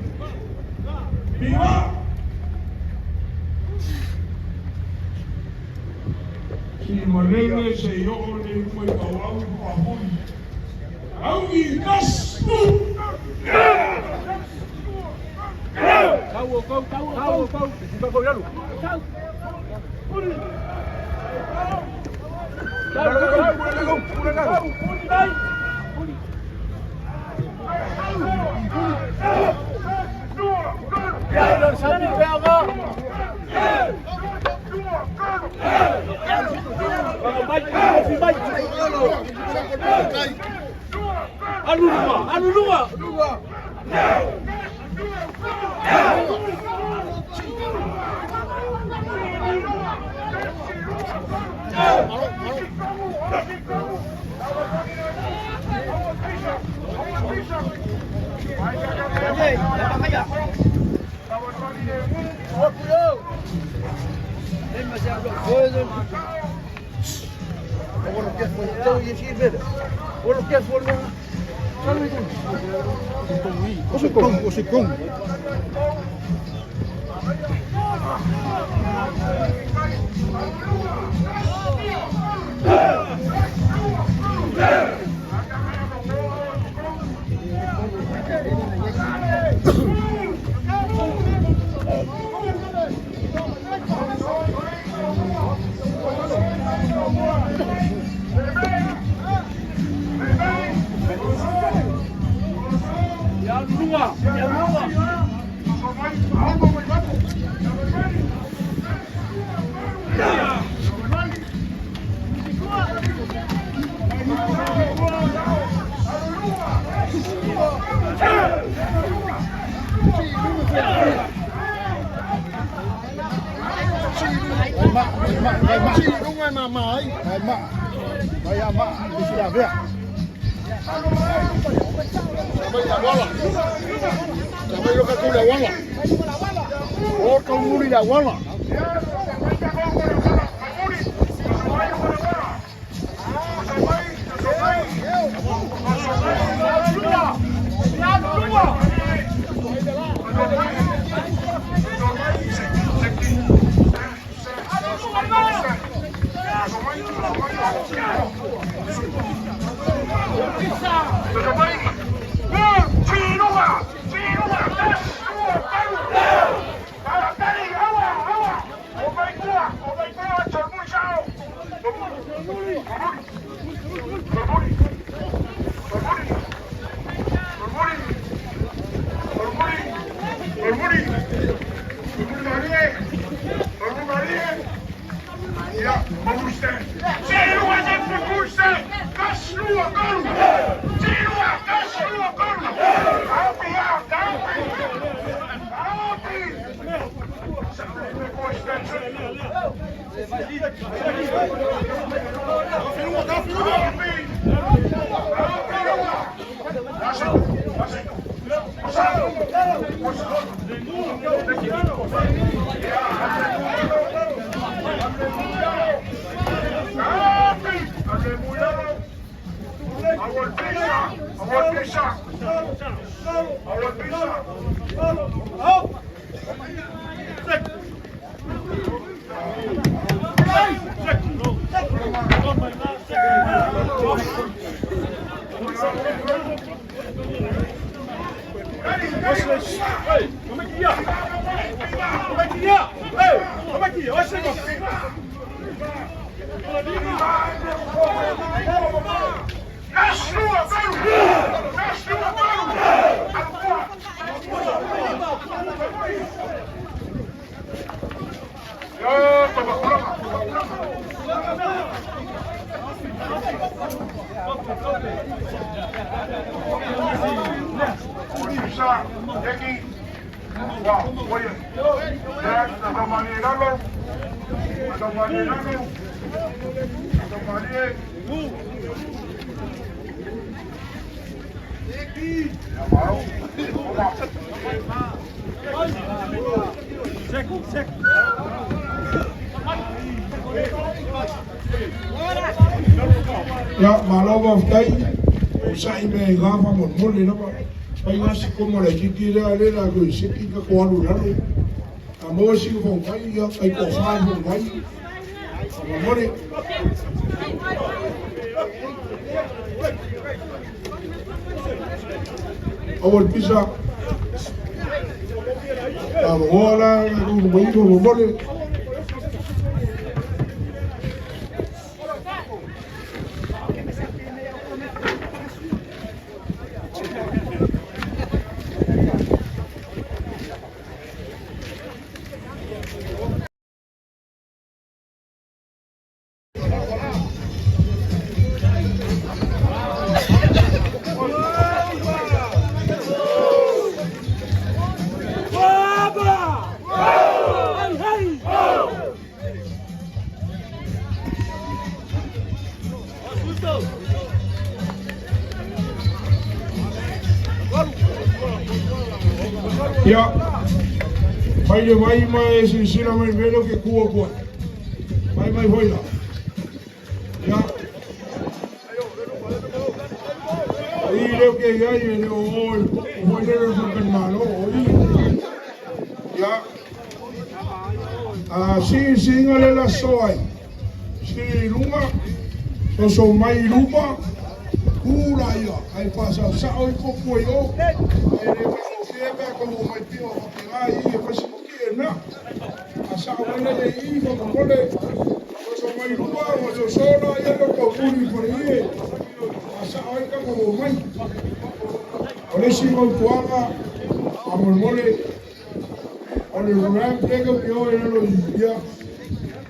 viva! Sii malele seia oo nei i luga i Tauau faapuli. Augi tas tu! Ia, malo faafetai. O sa'i mea i ga faamolemole lava. Fai la si komo laitiiti lea lea la toe seki tatou alu i lalo. A maua sina fomai, ia, tai toafa le fomai. Faamolemole. Aua le pisa. Avanoa la mai faamolemole. Ia, mai le vai ma e silasila mai le mea lea ou te tu atu ai. Mai mai foi la. Ia, o i lea ou te i ai e le o o i le popo foi lele o le faletalimalo, o i. Ia, a siisiiga le laso ai, sii i luga, soso mai i luma, tu laia, ae faasaosao ai popo i o, ae le faigofie pe a tau omai pio faapena i i e fai si matie i le mea. A sao mai lea i i faamolemole, soso mai i luma, ona soso laia lea o taumuli i faleie, faasao ai tatou omai. O le isi fautuaga faamolemole, o le ramp lea tatou te o ai i lalo i ia,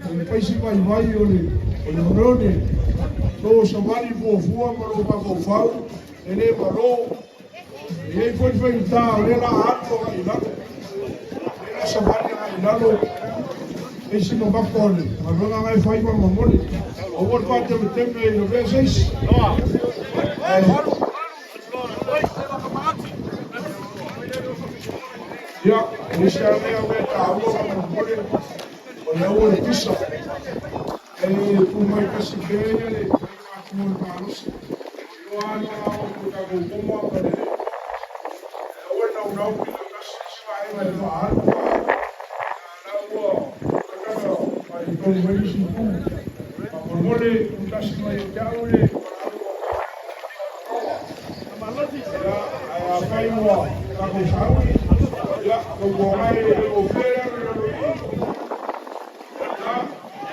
o le fai si vaivai o le o le oneone. Lou savali fuafua ma lou mafaufau e le malo. E i ai foi le faigata o lea o le a alu agai i lalo. O lea o le a savali agai i lalo. E isi mamafa o le galuega na e fai faamolemole. Aua le faatemeteme i lavea se isi. Ia, o isi lava mea mea taua faamolemole, o le aua le pisa. E tu mai tasi pea ia le faiga o le malosi. Iloa lava le o i tatou koma ma le aua le naunau pito tasi isi vaega e faaalu faaalu. La ua lata na faaletonu mai le isi itu. Faamolemole tu tasi mai ia te au le Ia, ae afai ua tatou sauni, ia, tautuana e le faigofie le alu i lalo i i. Ia,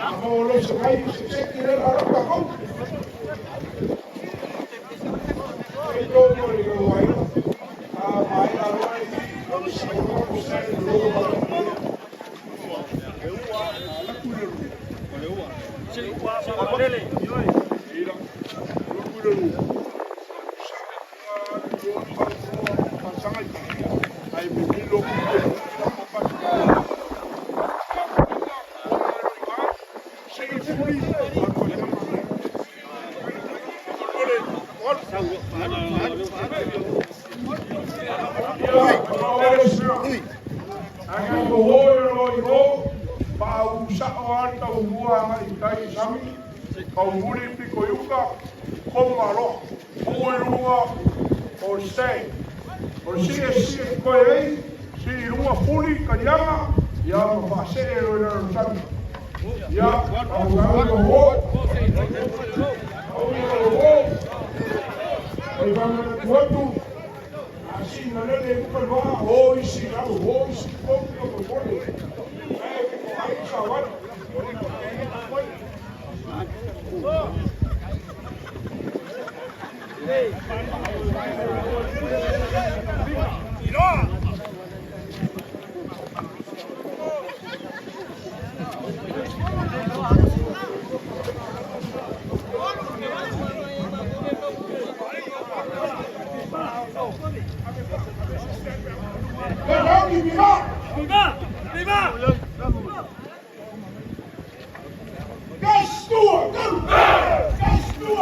a maua loa se vai, sekiseki lea o le a alu atu tatou. Ai tou ma le tou aiga, a maea loa i i, ua saini loa ma malolo, faausa'o a le taumua aga'i i tai i sami, taumuli pito i uka, koma loa, tuu i luga o le stand. O le si'e si'e totoe ai, si'i i luga fuli taliaga, ia ma fa'ase'e loa i lalo o le sami. Ia, fa'autaga uo, uo, o i fa'amanatu atu, a si'i malele i luga le va'a, o isi i lalo, o isi i tolu fa'amolemole. Ae feto'ai savali. Viva! Viva! Gas go! Gas go!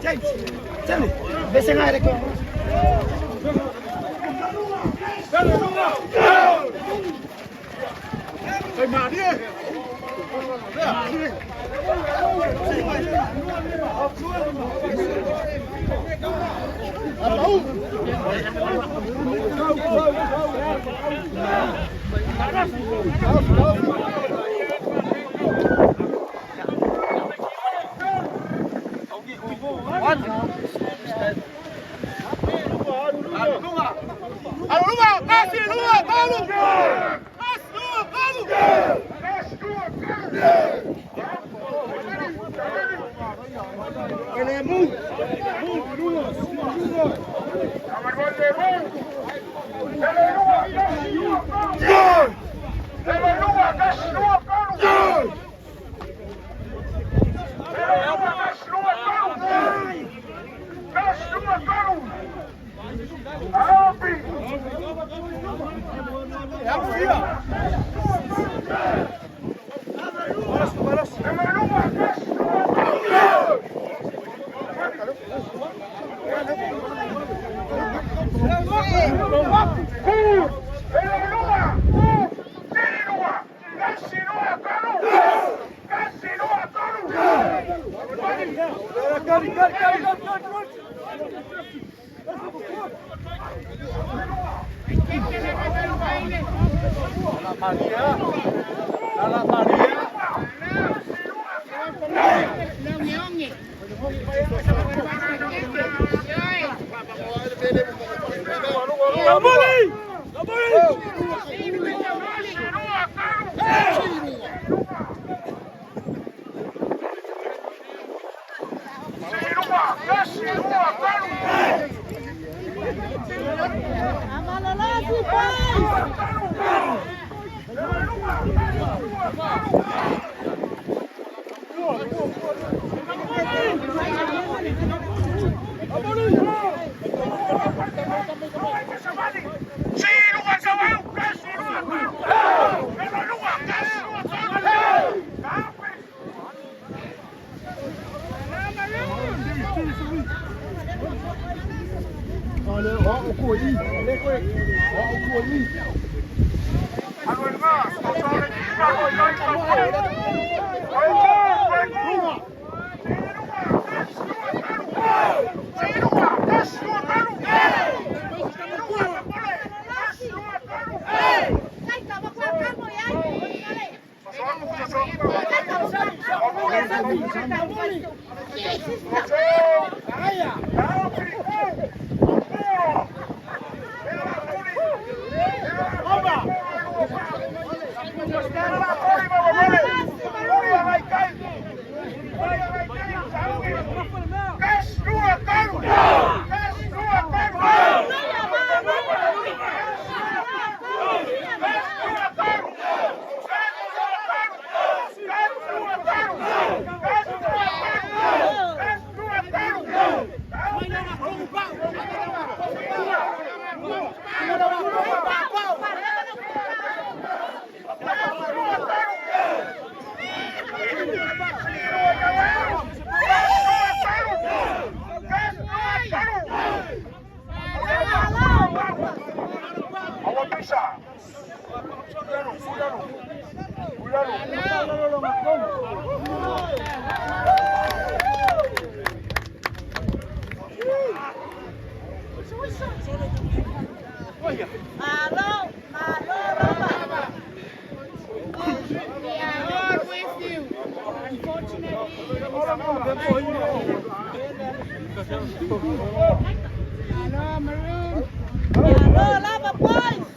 James, James, besenga ere ko. Hello, Maroon. Hello, Lava Boys.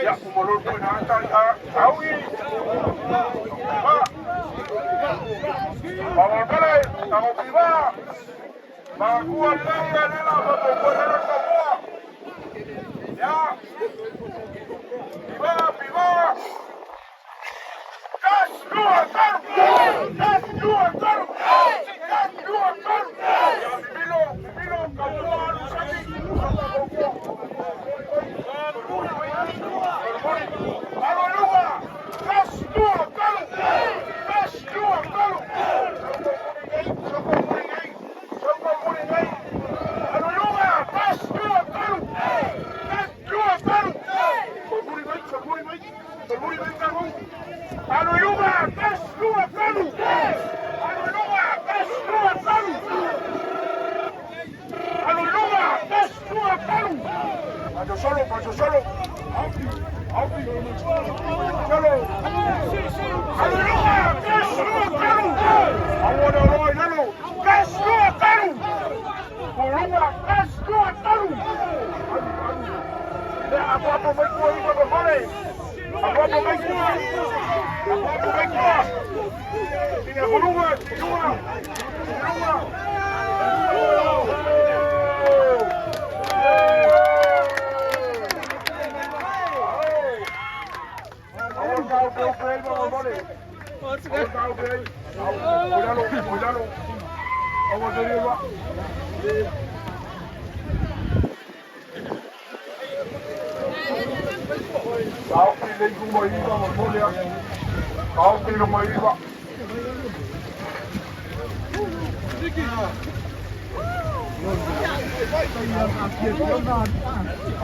Ia, uma loa na ata au i. Va. Vamos, vale, vamos viva. Makua lele lela ma po lele ka moa. Ya. Viva, viva. Tas lua taru. Tas lua taru. Tas lua taru. Ya bibilo, bibilo ka moa alu saki. Aleluia! Tas lua taru. Tas lua taru. Aleluia! Tas lua taru. Tas lua taru. Aleluia! Tas lua taru. Aleluia! Tas lua taru. Aleluia! Tas lua taru. Paso solo, paso solo. Aupi, aupi. Solo. Aleluia! Tas lua taru. Awara roi lalo. Tas lua taru. Aleluia! Tas lua taru. Alu, alu. Le apo apo mai kua i ko hore. Apo apo mai kua. Apo apo mai kua. Ina hulunga, hulunga. Hulunga.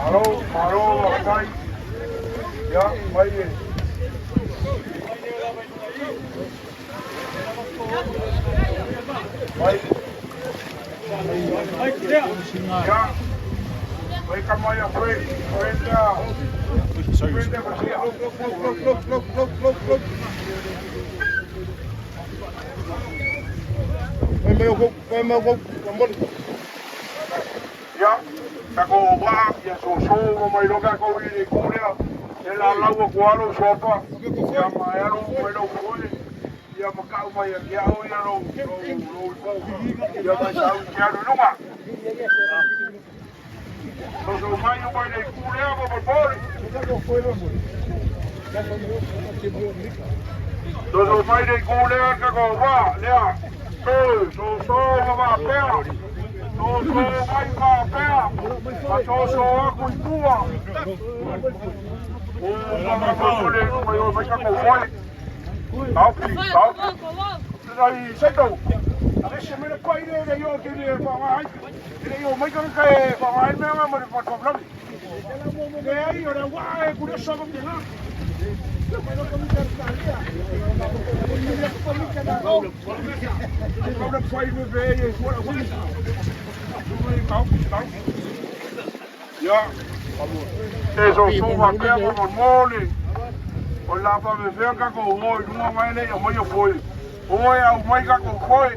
Alo, alo, matai. Ya, mai e. Mai. Ya. Mai ka mai a koe. Koe tea. Koe tea ko sia. Look, look, look, look, look, look, look. Mai mai o mai mai o moli. Ya. Ka ko wa ya so so mo mai loka ko i le kūrea. E la laua ko alo sopa. Ya mai alo mai lo koe. Ya makau mai a kia o ia lo lo lo i pau. Ya mai sau ki alu lunga. So so mai o mai le kūrea ko mo pori. So so mai le kūrea ka ko wa lea. So so so ma ma pea. So so mai ma pea. Ma so so aku i tua. O ma ma ko le mai o mai ka ko foi. Tau tau. Ai seto. Ale se me ko ile le yo ke le fa mai. Le yo mai ka ka fa mai me ma mo fa fa fa. Le ai ora wa e curioso ko na. Ya. E so so va ke mo mole. O la pa me fea ka ko hoi lunga mai le o mai o foi. O e au mai ka ko foi.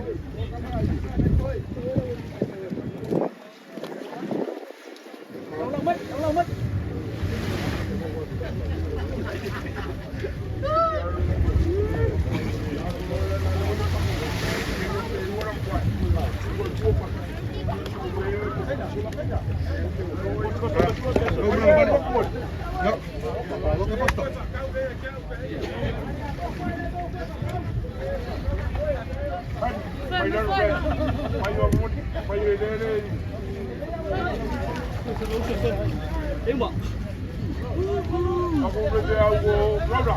Mai lalo mai o mo mai le le. Ako me te au ko Laura.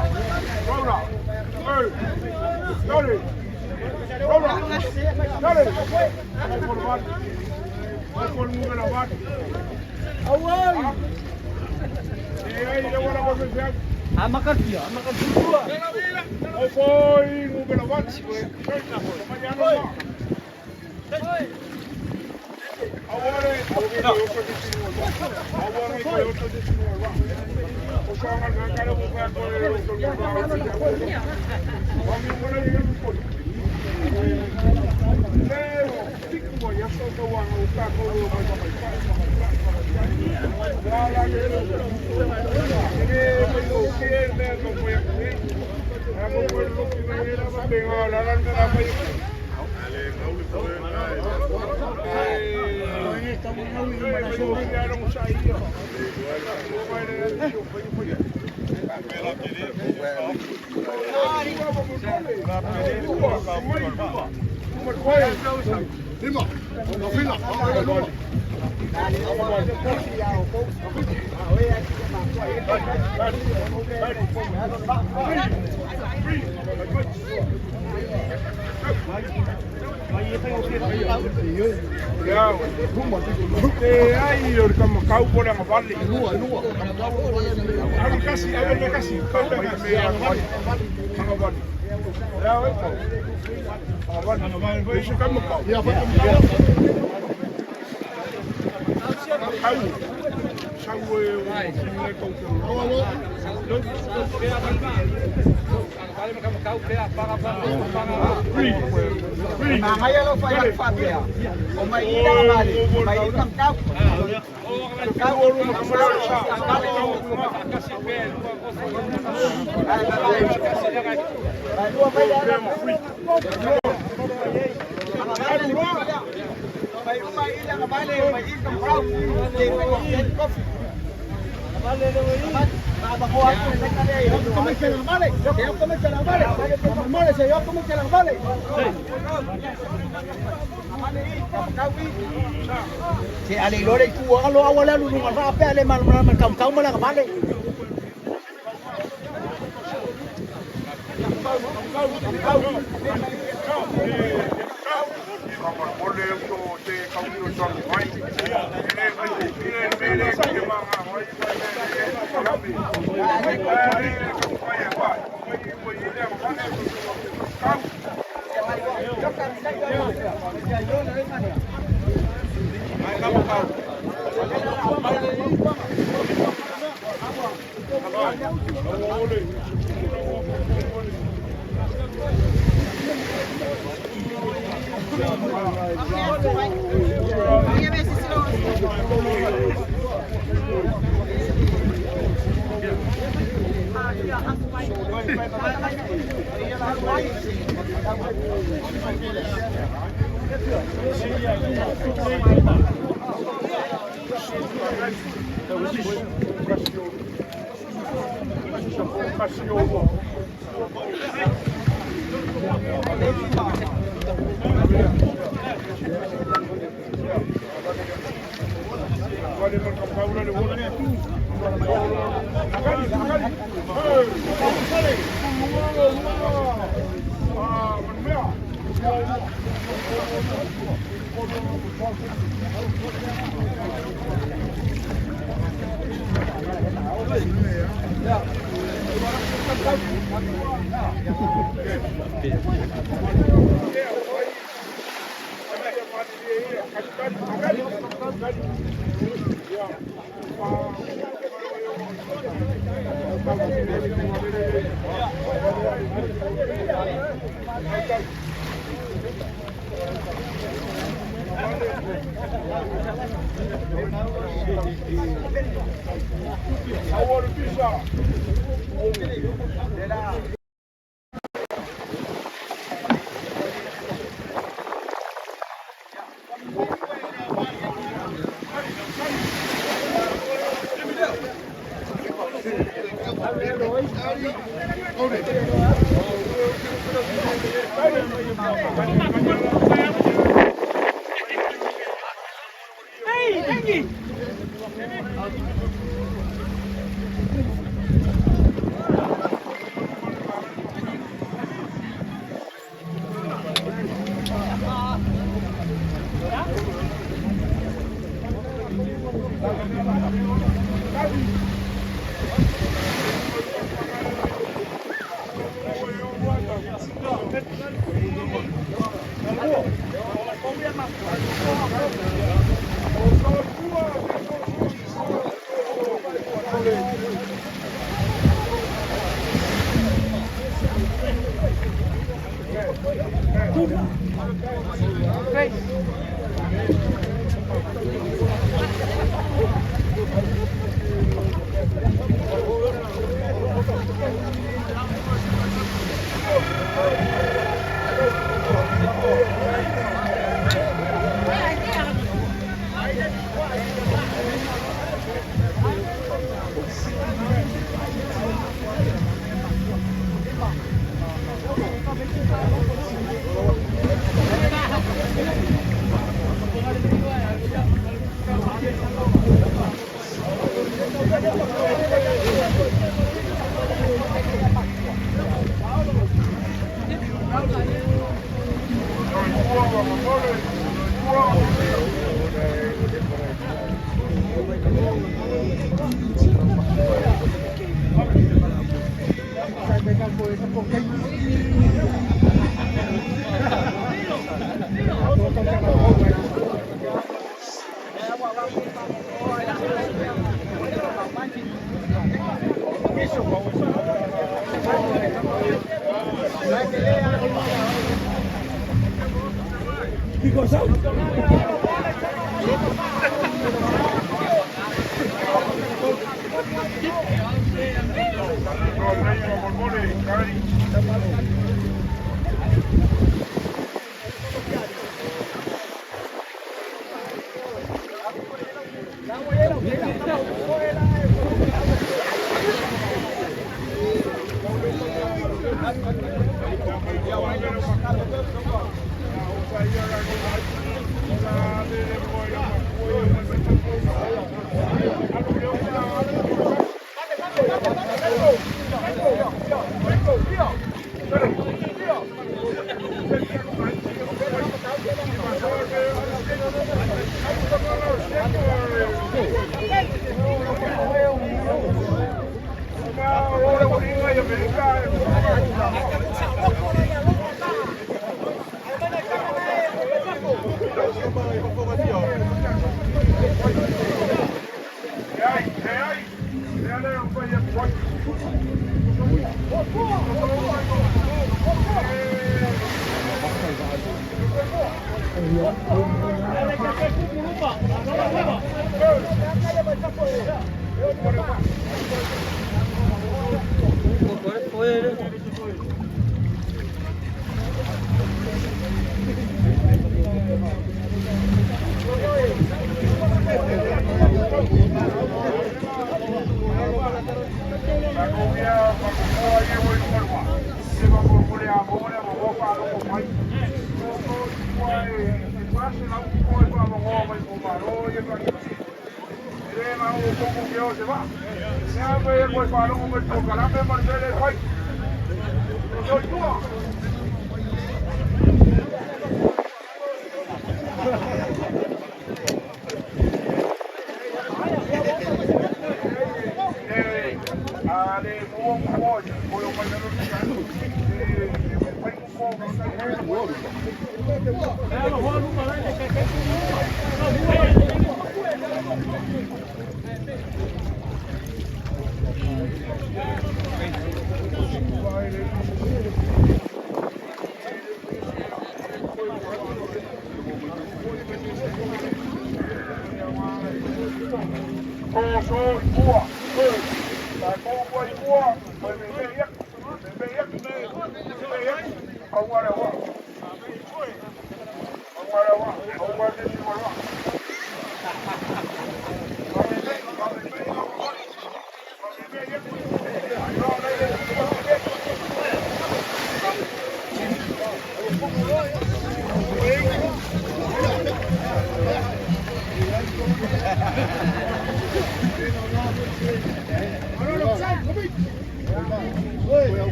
Laura. Ei. Dale. Laura. Dale. Ai ko mat. Ai ko mu na mat. Awai. E ai le wala ko se Amakakia, amakakia. O foi mu na mat. Oi. Aware, aware, aware, Se ale lore ku alo awala lu lunga fa pe ale mal mal kam kam mala vale.